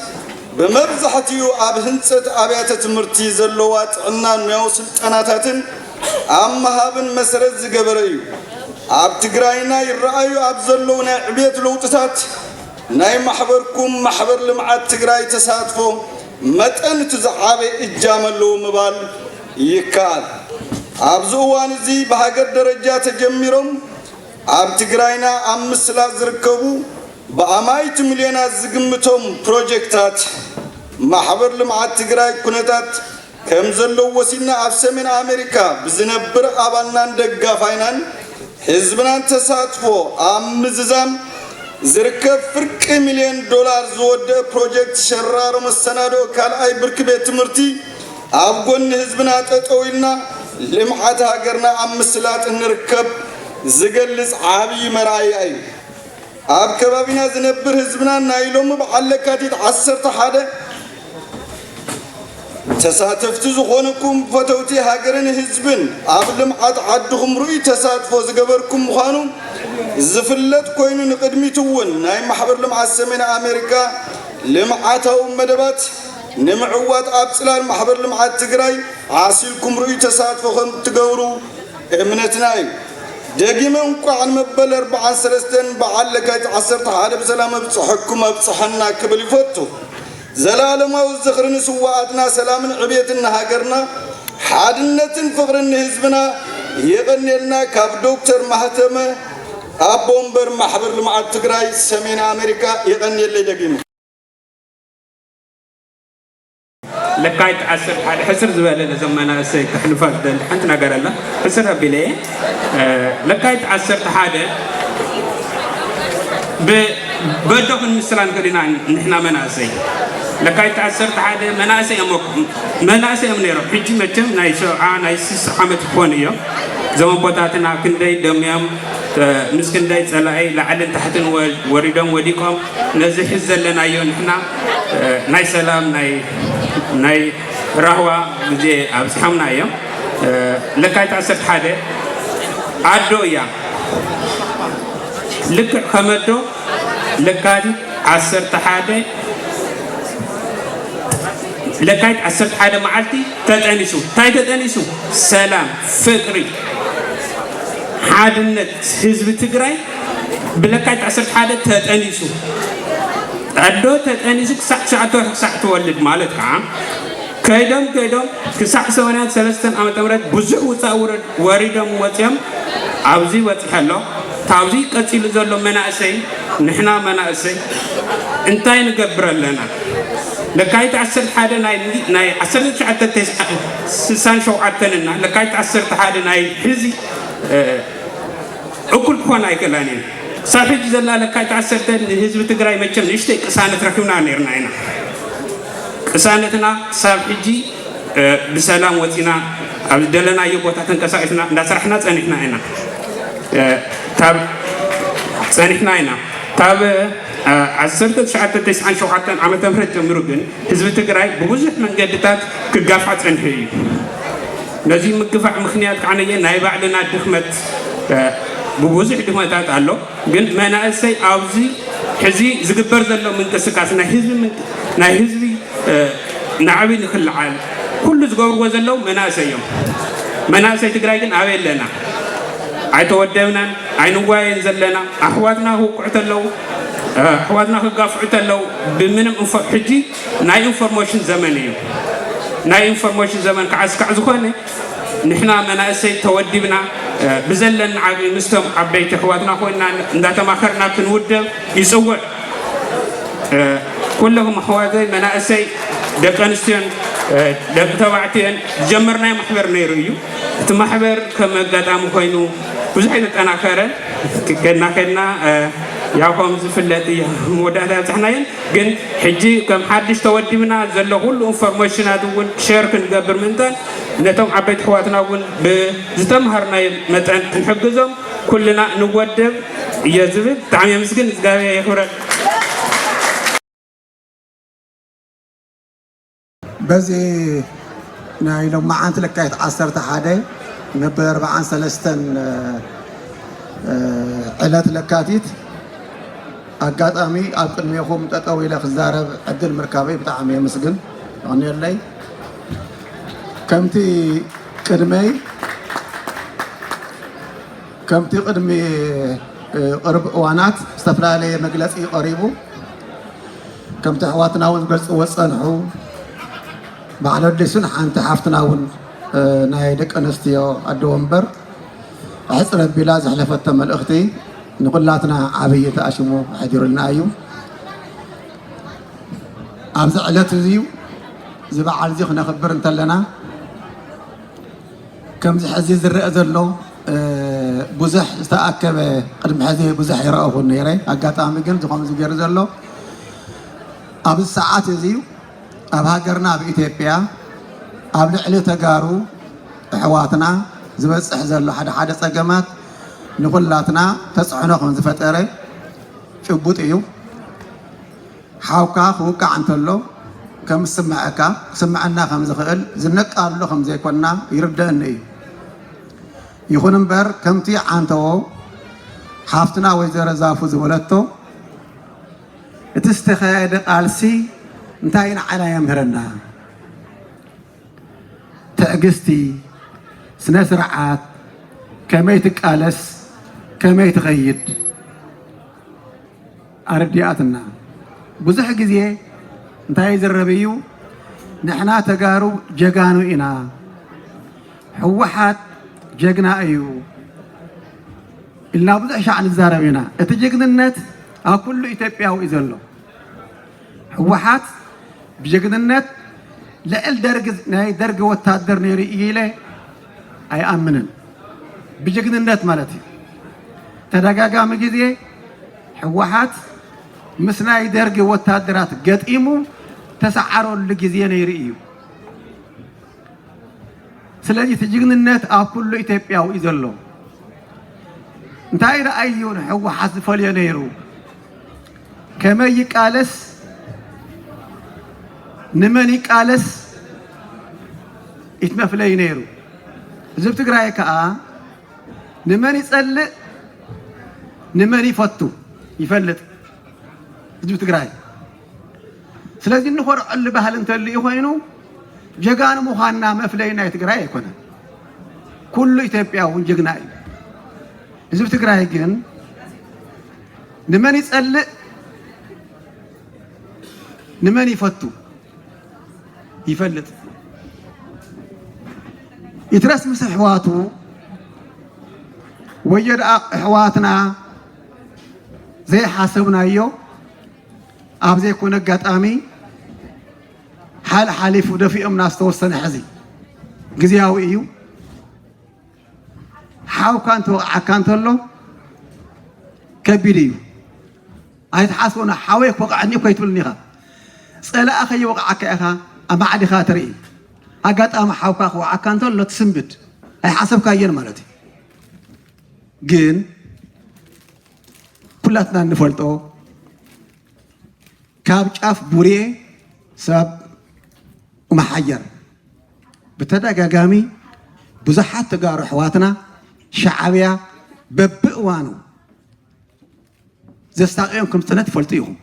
ብመብዛሕትኡ ኣብ ህንፀት ኣብያተ ትምህርቲ ዘለዋ ጥዕናን ሙያዊ ስልጠናታትን ኣብ ምሃብን መሰረት ዝገበረ እዩ። ኣብ ትግራይና ይረኣዩ ኣብ ዘለዉ ናይ ዕብየት ለውጥታት ናይ ማሕበርኩም ማሕበር ልምዓት ትግራይ ተሳትፎ መጠን እቲ ዝዓበየ እጃም ኣለዎ ምባል ይከኣል። ኣብዚ እዋን እዚ ብሃገር ደረጃ ተጀሚሮም ኣብ ትግራይና ኣብ ምስላጥ ዝርከቡ ብኣማኢት ሚልዮናት ዝግምቶም ፕሮጀክታት ማሕበር ልምዓት ትግራይ ኩነታት ከም ዘለዉ ወሲድና ኣብ ሰሜን ኣሜሪካ ብዝነብር ኣባልናን ደጋፋይናን ህዝብናን ተሳትፎ ኣብ ምዝዛም ዝርከብ ፍርቂ ሚልዮን ዶላር ዝወደአ ፕሮጀክት ሸራሮ መሰናድኦ ካልኣይ ብርኪ ቤት ትምህርቲ ኣብ ጎኒ ህዝብና ጠጠው ኢልና ልምዓት ሃገርና ኣብ ምስላጥ እንርከብ ዝገልፅ ዓብዪ መርኣያ እዩ። ኣብ ከባቢና ዝነብር ህዝብና ናይ ሎሚ በዓል ለካቲት ዓሰርተ ሓደ ተሳተፍቲ ዝኾንኩም ፈተውቲ ሃገርን ህዝብን ኣብ ልምዓት ዓድኹም ርኡይ ተሳትፎ ዝገበርኩም ምዃኑ ዝፍለጥ ኮይኑ ንቅድሚት እውን ናይ ማሕበር ልምዓት ሰሜን ኣሜሪካ ልምዓታዊ መደባት ንምዕዋት ኣብ ጽላል ማሕበር ልምዓት ትግራይ ዓሲልኩም ርኡይ ተሳትፎ ከም እትገብሩ እምነትና እዩ። ደጊመ እንቋዕ ንመበል ኣርባዓን ሰለስተን በዓል ለካቲት ዓሰርተ ሓደ ብሰላም ኣብጽሐኩም ኣብጽሐና ክብል ይፈቱ። ዘላለማዊ ዝኽሪ ንስዋኣትና፣ ሰላምን ዕቤትን ንሃገርና፣ ሓድነትን ፍቕርን ንህዝብና። የቐንየልና። ካብ ዶክተር ማህተመ፣ ኣቦ ወንበር ማሕበር ልምዓት ትግራይ ሰሜን ኣሜሪካ። የቐንየለይ ደጊመ። ለካቲት ዓሰርተ ሓደ ሕስር ዝበለ ነዞም መናእሰይ ከሕልፋ ዝደሊ ሓንቲ ነገር ኣላ። ሕስር ኣቢለ እየ። ለካቲት ዓሰርተ ሓደ በዶ ክንምስላ ንኽእል ኢና። ንሕና መናእሰይ ለካቲት ዓሰርተ ሓደ መናእሰይ እዮም መናእሰይ እዮም ነይሮም። ሕጂ መቸም ናይ ሰብዓ ናይ ስሳ ዓመት ክኾኑ እዮም። እዞም ኣቦታትና ክንደይ ደምዮም፣ ምስ ክንደይ ፀላኢ ላዕልን ታሕትን ወሪዶም ወዲቆም ነዚ ሕዚ ዘለናዮ ንሕና ናይ ሰላም ናይ ራህዋ ግዜ ኣብፂሖምና እዮም። ለካቲት ዓሰርተ ሓደ ኣዶ እያ። ልክዕ ከመዶ ለካቲት ዓሰርተ ሓደ ለካቲት ዓሰርተ ሓደ መዓልቲ ተጠኒሱ። እንታይ ተጠኒሱ? ሰላም፣ ፍቅሪ፣ ሓድነት ህዝቢ ትግራይ ብለካቲት ዓሰርተ ሓደ ተጠኒሱ። ኣዶ ተጠኒሱ ክሳዕ ትሽዓተ ወርሒ ክሳዕ ትወልድ ማለት ከዓ ከይዶም ከይዶም ክሳዕ ሰማንያን ሰለስተን ዓመተ ምህረት ብዙሕ ውፃእ ውረድ ወሪዶም ወፂኦም ኣብዚ በፂሐ ኣሎ። ካብዚ ቀፂሉ ዘሎ መናእሰይ ንሕና መናእሰይ እንታይ ንገብር ኣለና? ለካቲት ዓሰርተ ሓደ ናይ ናይ ዓሰርተ ትሽዓተ ስሳን ሸውዓተን እና ለካቲት ዓሰርተ ሓደ ናይ ሕዚ እኩል ክኾን ኣይክእላን እየን። ክሳብ ሕጂ ዘላ ለካቲት ዓሰርተ ንህዝቢ ትግራይ መቸም ንእሽተይ ቅሳነት ረኪብና ነርና ኢና። ቅሳነትና ክሳብ ሕጂ ብሰላም ወፂና ኣብ ዝደለናዮ ቦታ ተንቀሳቂስና እንዳሰራሕና ፀኒሕና ኢና። ታብ ፀኒሕና ኢና ታብ ዓሰርተ ትሽዓተ ተስዓን ሸውዓተን ዓመተ ምህረት ጀምሩ ግን ህዝቢ ትግራይ ብብዙሕ መንገድታት ክጋፋዕ ፀንሑ እዩ። ነዚ ምግፋዕ ምክንያት ከዓ ነየ ናይ ባዕልና ድኽመት ብብዙሕ ድኽመታት ኣሎ። ግን መናእሰይ ኣብዚ ሕዚ ዝግበር ዘሎ ምንቅስቃስ ናይ ህዝቢ ናይ ህዝቢ ናዕቢ ንክልዓል ኩሉ ዝገብርዎ ዘለዉ መናእሰይ እዮም። መናእሰይ ትግራይ ግን ኣበይ ኣለና? ኣይተወደብናን ኣይንዋየን ዘለና። ኣሕዋትና ክውቅዑ ተለዉ ኣሕዋትና ክጋፍዑ ተለዉ ብምንም ሕጂ ናይ ኢንፎርሜሽን ዘመን እዩ። ናይ ኢንፎርሜሽን ዘመን ከዓ እስካዕ ዝኾነ ንሕና መናእሰይ ተወዲብና ብዘለና ዓቕሚ ምስቶም ዓበይቲ ኣሕዋትና ኮይና እንዳተማኸርና ክንውደብ ይፅውዕ። ኩልኹም ኣሕዋተይ መናእሰይ ደቂ ኣንስትዮን ደቂ ተባዕትዮን ዝጀመርናዮ ማሕበር ነይሩ እዩ። እቲ ማሕበር ከም ኣጋጣሚ ኮይኑ ብዙሕ ኣይተጠናኸረን። ከድና ከድና ያው ከም ዝፍለጥ እዩ መወዳእታ ያብፅሕናየን። ግን ሕጂ ከም ሓድሽ ተወዲብና ዘሎ ኩሉ ኢንፎርሜሽናት እውን ሸር ክንገብር ምእንታን ነቶም ዓበይቲ ኣሕዋትና እውን ብዝተምሃርናዮ መጠን ክንሕግዞም ኩልና ንወደብ እየ ዝብል። ብጣዕሚ የምስግን። እግዚኣብሔር የኽብረን። በዚ ናይ ሎማዓንቲ ለካቲት ዓሰርተ ሓደ መበል ኣርባዓን ሰለስተን ዕለት ለካቲት ኣጋጣሚ ኣብ ቅድሜኹም ጠጠው ኢለ ክዛረብ ዕድል ምርካበይ ብጣዕሚ የመስግን። የቐንየለይ። ከምቲ ቅድመይ ከምቲ ቅድሚ ቅርብ እዋናት ዝተፈላለየ መግለፂ ቀሪቡ። ከምቲ ኣሕዋትና እውን ዝገልፅዎ ዝፀንሑ በዓል ኣዲሱን ሓንቲ ሓፍትና እውን ናይ ደቂ ኣንስትዮ ኣደ ወንበር ሕፅር ኣቢላ ዘሕለፈቶ መልእኽቲ ንኩላትና ዓብዪ ተኣሽሙ ኣሕዲሩልና እዩ። ኣብዚ ዕለት እዚ እዚ በዓል እዚ ክነኽብር እንተለና ከምዚ ሕዚ ዝረአ ዘሎ ብዙሕ ዝተኣከበ ቅድሚ ሕዚ ብዙሕ ይረኣኹን ነይረ። ኣጋጣሚ ግን እዚ ከምዚ ገይሩ ዘሎ ኣብዚ ሰዓት እዚ ኣብ ሃገርና ኣብ ኢትዮጵያ ኣብ ልዕሊ ተጋሩ ኣሕዋትና ዝበፅሕ ዘሎ ሓደ ሓደ ፀገማት ንኹላትና ተፅዕኖ ከም ዝፈጠረ ጭቡጥ እዩ። ሓውካ ክውቃዕ እንተሎ ከም ዝስምዐካ ክስምዐና ከም ዝኽእል ዝነቃሎ ከም ዘይኮንና ይርደአኒ እዩ። ይኹን እምበር ከምቲ ዓንተዎ ሓፍትና ወይዘሮ ዛፉ ዝበለቶ እቲ ዝተኻየደ ቃልሲ እንታይ ንዓና የምህረና? ትዕግስቲ፣ ስነ ስርዓት፣ ከመይ ትቃለስ፣ ከመይ ትኸይድ ኣረዲኣትና። ብዙሕ ግዜ እንታይ ይዝረብ እዩ? ንሕና ተጋሩ ጀጋኑ ኢና፣ ህወሓት ጀግና እዩ ኢልና ብዙሕ ሻዕ ንዛረብ ኢና። እቲ ጅግንነት ኣብ ኩሉ ኢትዮጵያዊ እዩ ዘሎ። ህወሓት ብጀግንነት ልዕል ደርግ፣ ናይ ደርግ ወታደር ነይሩ እዩ ኢለ ኣይኣምንን። ብጀግንነት ማለት እዩ። ተደጋጋሚ ግዜ ህወሓት ምስ ናይ ደርግ ወታደራት ገጢሙ ተሰዓረሉ ግዜ ነይሩ እዩ። ስለዚ እቲ ጅግንነት ኣብ ኩሉ ኢትዮጵያዊ እዩ ዘሎ። እንታይ ደኣ እዩ ንህወሓት ዝፈልዮ ነይሩ? ከመይ ይቃለስ፣ ንመን ይቃለስ፣ እቲ መፍለዩ ነይሩ። ህዝቢ ትግራይ ከኣ ንመን ይጸልእ፣ ንመን ይፈቱ ይፈልጥ ህዝቢ ትግራይ። ስለዚ እንኾርዐሉ ባህሊ እንተልዩ ኮይኑ፣ ጀጋኑ ምዃንና መፍለይ ናይ ትግራይ ኣይኮነን። ኩሉ ኢትዮጵያ እውን ጀግና እዩ። ህዝቢ ትግራይ ግን ንመን ይጸልእ፣ ንመን ይፈቱ ይፈልጥ። ይትረስ ምስ ኣሕዋቱ፣ ወዮ ደኣ ኣሕዋትና ዘይሓሰብናዮ ኣብ ዘይኮነ ኣጋጣሚ ሓል ሓሊፉ ደፊኦምና ዝተወሰነ ሕዚ ግዝያዊ እዩ። ሓውካ እንተወቕዓካ እንተሎ ከቢድ እዩ። ኣይትሓስቦ፣ ሓወይ ክወቕዐኒ እኮ ኣይትብልን ኢኻ። ጸላኢ ከይወቕዓካ ኢኻ ኣብ ማዕድኻ ትርኢ። ኣጋጣሚ ሓውካ ክወቕዓካ እንተሎ ትስንብድ። ኣይሓሰብካዮን ማለት እዩ። ግን ኩላትና እንፈልጦ ካብ ጫፍ ቡሬ ሳብ መሓየር ብተደጋጋሚ ብዙሓት ተጋሩ ኣሕዋትና ሻዕብያ በብእዋኑ ዘሳቕዮም ከም ዝጸንሐ ትፈልጡ ኢኹም።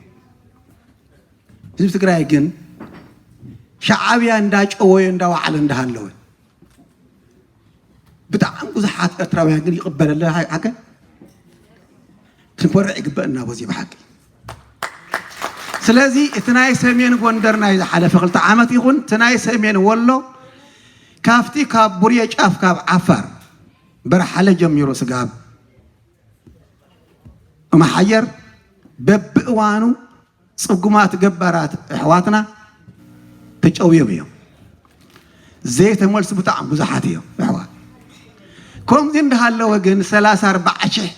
ህዝቢ ትግራይ ግን ሻዕብያ እንዳጨወዮ እንዳወዓለ እንዳሃለወ ብጣዕሚ ብዙሓት ኤርትራውያን ግን ይቕበለለ ሓቂ ክንኮርዕ ይግበእና በዚ ብሓቂ። ስለዚ እቲ ናይ ሰሜን ጎንደር ናይ ዝሓለፈ ክልተ ዓመት ይኹን እቲ ናይ ሰሜን ወሎ ካብቲ ካብ ቡሬ ጫፍ ካብ ዓፋር በርሓለ ጀሚሩ ስጋብ መሓየር በብእዋኑ ጽጉማት ገባራት ኣሕዋትና ተጨውዮም እዮም። ዘይተመልሱ ብጣዕሚ ብዙሓት እዮም ኣሕዋት። ከምዚ እንዳሃለወ ግን ሰላሳ ኣርባዓ ሽሕ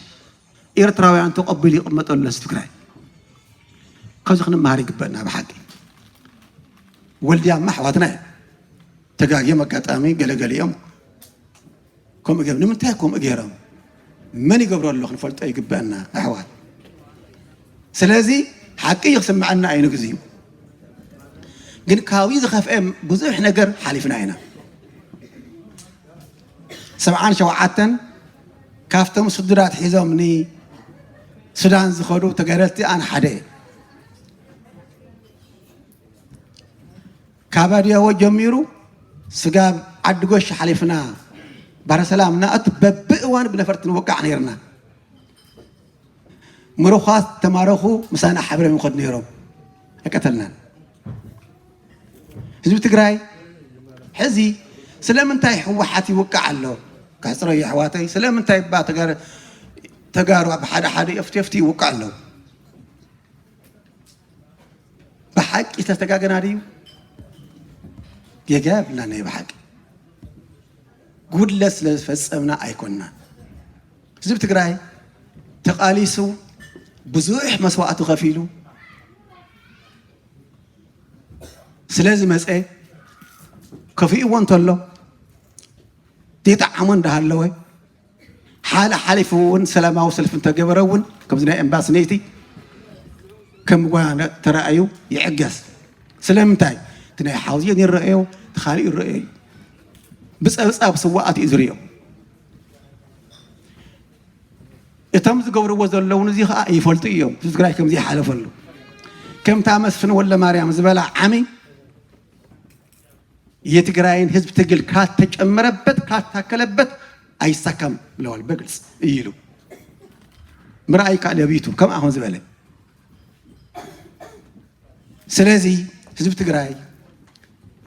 ኤርትራውያን ተቐቢሉ ይቕመጠሉ ህዝቢ ትግራይ። ካብዚ ክንመሃር ይግበእና ብሓቂ። ወልድያማ ኣሕዋትና እዮም። ተጋግዮም ኣጋጣሚ ገለገሊኦም ከምኡ ገይሮም። ንምንታይ ከምኡ ገይሮም? መን ይገብሮ ኣሎ ክንፈልጦ ይግበአና ኣሕዋት። ስለዚ ሓቂ እዩ ክስምዐና እዩ ንግዚኡ። ግን ካብኡ ዝኸፍአ ብዙሕ ነገር ሓሊፍና ኢና። ሰብዓን ሸውዓተን ካብቶም ስዱዳት ሒዞም ንሱዳን ዝኸዱ ተጋደልቲ ኣነ ሓደ እየ። ካብ ኣድያቦ ጀሚሩ ስጋብ ዓዲ ጎሽ ሓሊፍና ባሕረ ሰላም እናኣቱ በብእዋን ብነፈርቲ ንወቃዕ ነይርና። ምሩኻት ተማረኹ ምሳና ሓቢሮም ይኸዱ ነይሮም። ኣይቀተልናን። ህዝቢ ትግራይ ሕዚ ስለምንታይ ህወሓት ይውቃዕ ኣሎ? ከሕፅሮ እዩ ኣሕዋተይ። ስለምንታይ እባ ተጋሩ፣ ተጋሩ ኣብ ሓደ ሓደ የፍትየፍቲ ይውቃዕ ኣሎ? ብሓቂ ዝተጋገና ድዩ? ጌጋ የብልና ናይ ብሓቂ ጉድለት ስለ ዝፈጸምና ኣይኮንና። ህዝቢ ትግራይ ተቓሊሱ ብዙሕ መስዋእቲ ከፊሉ ስለ ዝመፀ ከፊእዎ እንተሎ ዘይጠዓሞ እንዳሃለወ ሓለ ሓሊፉ እውን ሰላማዊ ሰልፊ እንተገበረ እውን ከምዚ ናይ ኤምባሲ ነይቲ ከም ጓና ተራእዩ ይዕገስ። ስለምንታይ? እቲ ናይ ሓውዜን ይረአዮ፣ እቲ ካልእ ይረአዮ እዩ። ብፀብፃብ ስዋኣት እዩ ዝርእዮ። እቶም ዝገብርዎ ዘለውን እዚ ከዓ ይፈልጡ እዮም። ህዝቢ ትግራይ ከም ዘይሓለፈሉ ከምታ መስፍን ወልደማርያም ዝበላ ዓሚ የትግራይን ህዝብ ትግል ካልተጨመረበት ካልታከለበት ኣይሳካም ብለዋል። በግልጽ እዩ ኢሉ ምርኣይ ይከኣል ኣብ ዩቱብ ከም ኣሁን ዝበለ። ስለዚ ህዝቢ ትግራይ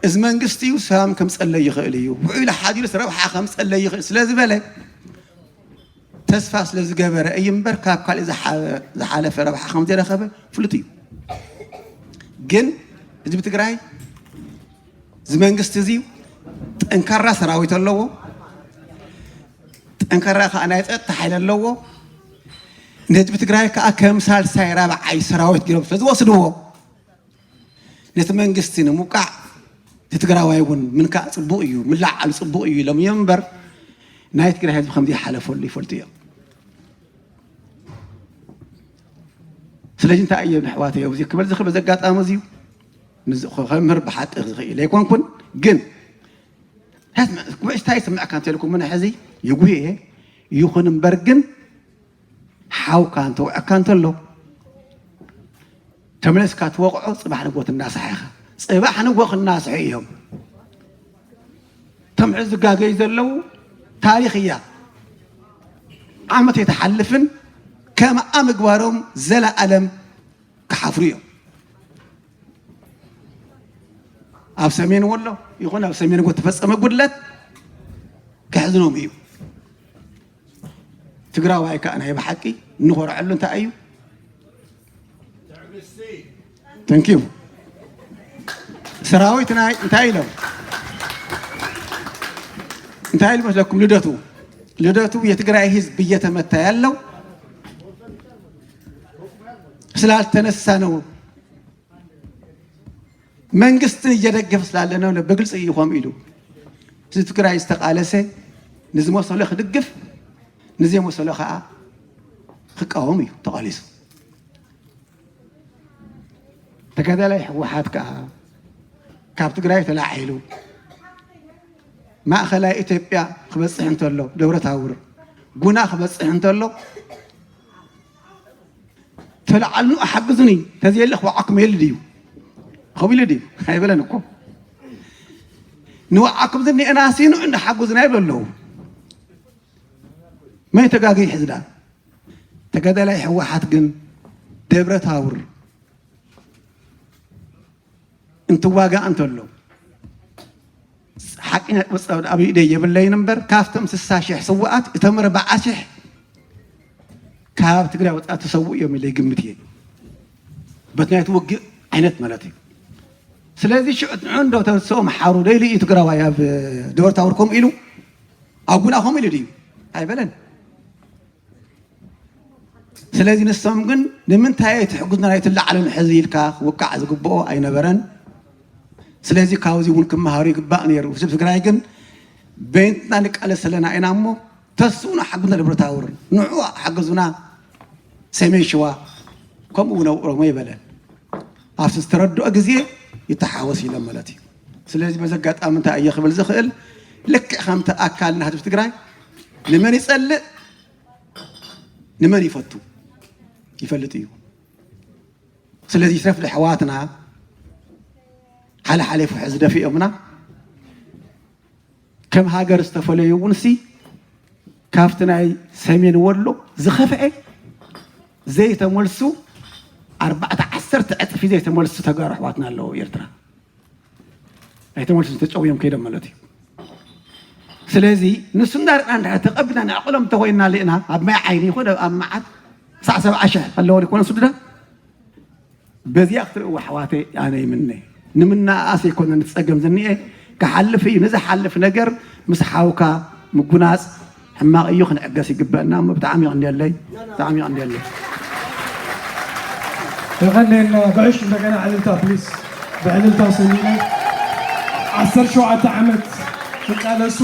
እዚ መንግስቲ እዩ ሰላም ከምፀለይ ይኽእል እዩ፣ ውዒሉ ሓዲሩስ ረብሓ ከምፀለይ ይኽእል ስለ ዝበለ ተስፋ ስለ ዝገበረ እዩ እምበር ካብ ካልእ ዝሓ- ዝሓለፈ ረብሓ ከም ዘይረኸበ ፍሉጥ እዩ። ግን ህዝቢ ትግራይ እዚ መንግስቲ እዚ ጠንካራ ሰራዊት ኣለዎ፣ ጠንካራ ከዓ ናይ ፀጥታ ሓይሊ ኣለዎ። ንህዝቢ ትግራይ ከዓ ከም ሳልሳይ ራብዓይ ሰራዊት ገይሮም ስለ ዝወስድዎ ነቲ መንግስቲ ንምውቃዕ እቲ ትግራዋይ እውን ምንካእ ፅቡቅ እዩ፣ ምልዓሉ ፅቡቅ እዩ ኢሎም እዮም እምበር ናይ ትግራይ ህዝቢ ከምዚ ሓለፈሉ ይፈልጡ እዮም። ስለዚ እንታይ እዮም ኣሕዋተይ ኣብዚ ክብል ዝኽእል በዚ ኣጋጣሚ እዚ እዩ። ንዚ- ከምህር ብሓቂ ዝኽእል ኣይኮንኩን፣ ግን እንታይ ስምዕ- እንታይ ይስምዐካ እንተልኩም ምን ሕዚ ይጉህ እየ። ይኹን እምበር ግን ሓውካ እንተውዐካ እንተሎ ተመለስካ ትወቕዖ። ፅባሕ ንግሆ ትናሳሕ ኢኻ። ፅባሕ ንግሆ ክናስሑ እዮም። እቶም ሕዚ ዝጋገዩ ዘለዉ ታሪኽ እያ። ዓመት የተሓልፍን ከምኣ ምግባሮም ዘለኣለም ክሓፍሩ እዮም። ኣብ ሰሜን ወሎ ይኹን ኣብ ሰሜን ጎ ተፈጸመ ጉድለት ከሕዝኖም እዩ። ትግራዋይ ከዓ ናይ ብሓቂ እንኾርዐሉ እንታይ እዩ? ተንኪዩ ሰራዊት ናይ እንታይ ኢሎም እንታይ ኢሉ መስለኩም? ልደቱ ልደቱ የትግራይ ህዝብ እየተመታ ያለው ስላልተነሳ ነው። መንግስትን እየደገፈ ስላለ ነው። በግልጽ እዩ ከምኡ ኢሉ። ህዝቢ ትግራይ ዝተቃለሰ ንዝመሰሎ ክድግፍ፣ ንዘይመሰሎ ከዓ ክቃወም እዩ ተቃሊሱ። ተጋዳላይ ህወሓት ከዓ ካብ ትግራይ ተላዒሉ ማእኸላይ ኢትዮጵያ ክበፅሕ እንተሎ፣ ደብረ ታቦር ጉና ክበፅሕ እንተሎ ተላዓልኑ ሓግዙኒ፣ ተዘየለ ክወዓኩም የለ ድዩ? ከምኡ ኢሉ ድዩ? ኣይበለን እኮ። ንወዓኩም ዝኒኤና ሲኑ እንዳ ሓጉዝና ይብሉ ኣለዉ። መን ተጋግዩ ሕዝዳ? ተጋዳላይ ህወሓት ግን ደብረ ታቦር እንትዋጋእ እንተሎ ሓቂ ናይ ቁፅሪ ኣብ ኢደይ የብለይን እምበር ካብቶም ስሳ ሽሕ ስውኣት እቶም ኣርባዓ ሽሕ ካብ ትግራይ ወፃኢ ተሰውኡ እዮም ኢለ ይግምት እየ። በቲ ናይቲ ውግእ ዓይነት ማለት እዩ። ስለዚ ሽዑ ንዑ እንዶ ተንስኦም ሓሩ ደይሉ እዩ ትግራዋይ ኣብ ደብረ ታቦር ከምኡ ኢሉ ኣብ ጉና ከምኡ ኢሉ ድዩ? ኣይበለን። ስለዚ ንሶም ግን ንምንታይ ትሕግዙና ኣይትለዓሉን ሕዚ ኢልካ ክውቃዕ ዝግብኦ ኣይነበረን። ስለዚ ካብዚ እውን ክመሃሩ ይግባእ ነይሩ። ህዝቢ ትግራይ ግን በይንትና ንቃለስ ኣለና ኢና እሞ ተስኡና ሓግዙና ደብረ ታቦር ንዑ ሓግዙና ሰሜን ሸዋ ከምኡ እውን ኣብ ኦሮሞ ይበለ። ኣብቲ ዝተረድኦ ግዜ ይተሓወስ ኢሎም ማለት እዩ። ስለዚ በዚ ኣጋጣሚ እንታይ እየ ክብል ዝኽእል ልክዕ ከምቲ ኣካልና ህዝቢ ትግራይ ንመን ይፀልእ ንመን ይፈቱ ይፈልጥ እዩ። ስለዚ ሰፍ ኣሕዋትና ሓለ ሓሊፉ ሕዚ ደፊኦምና ከም ሃገር ዝተፈለዩ እውን ሲ ካብቲ ናይ ሰሜን ወሎ ዝኸፍዐ ዘይተመልሱ ኣርባዕተ ዓሰርተ ዕፅፊ ዘይተመልሱ ተጋሩ ኣሕዋትና ኣለዉ ኤርትራ ኣይተመልሱ ተጨውዮም ከይዶም ማለት እዩ። ስለዚ ንሱ እንዳርና እንድሕር ተቐቢልና ንዕቕሎም እንተኮይንና ልእና ኣብ ማይ ዓይኒ ይኹን ኣብ መዓት ክሳዕ ሰብዓ ሽሕ ከለዎ ይኮነ ሱድዳ በዚኣ ክትርእዎ ኣሕዋተይ ኣነ ይምነ ንምናኣስ ኣይኮነን ጸገም ዝኒኤ ክሓልፍ እዩ። ንዝሓልፍ ነገር ምስ ሓውካ ምጉናጽ ሕማቕ እዩ፣ ክንዕገስ ይግበአና እሞ ብጣዕሚ ይቕንየለይ፣ ብጣዕሚ ይቕንየለይ። የቐንየልና ጉዕሽ እንደገና ዕልልታ ፕሊስ ብዕልልታ ሰኒነ ዓሰርተ ሸውዓተ ዓመት ክቃለሱ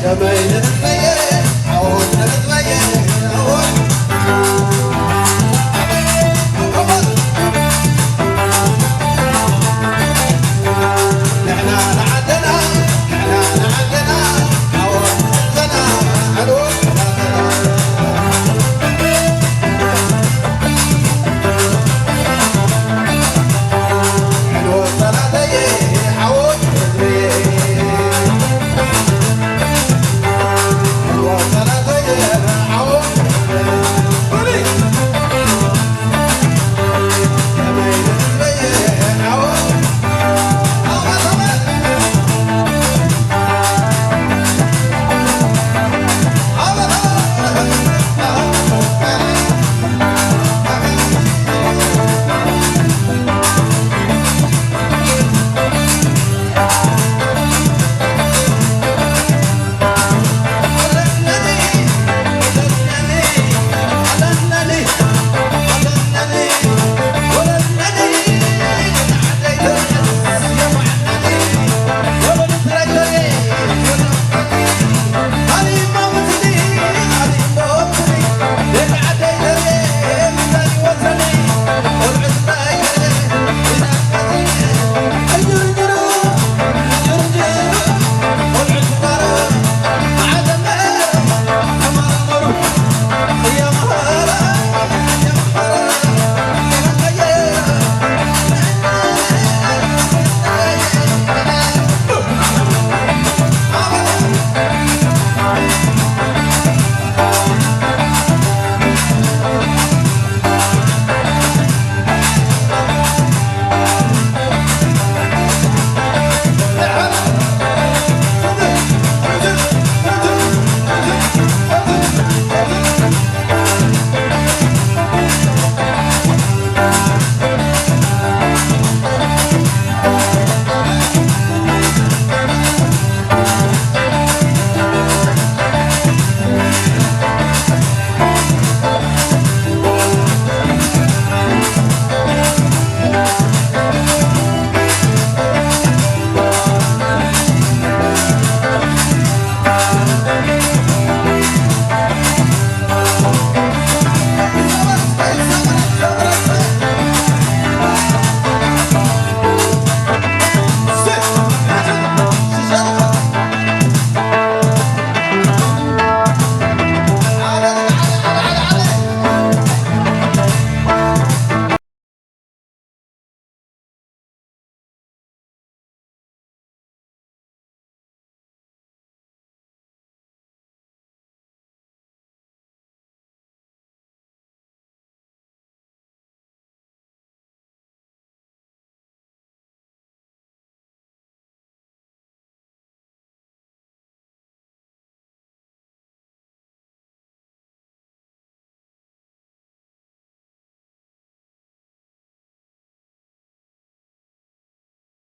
ከመይ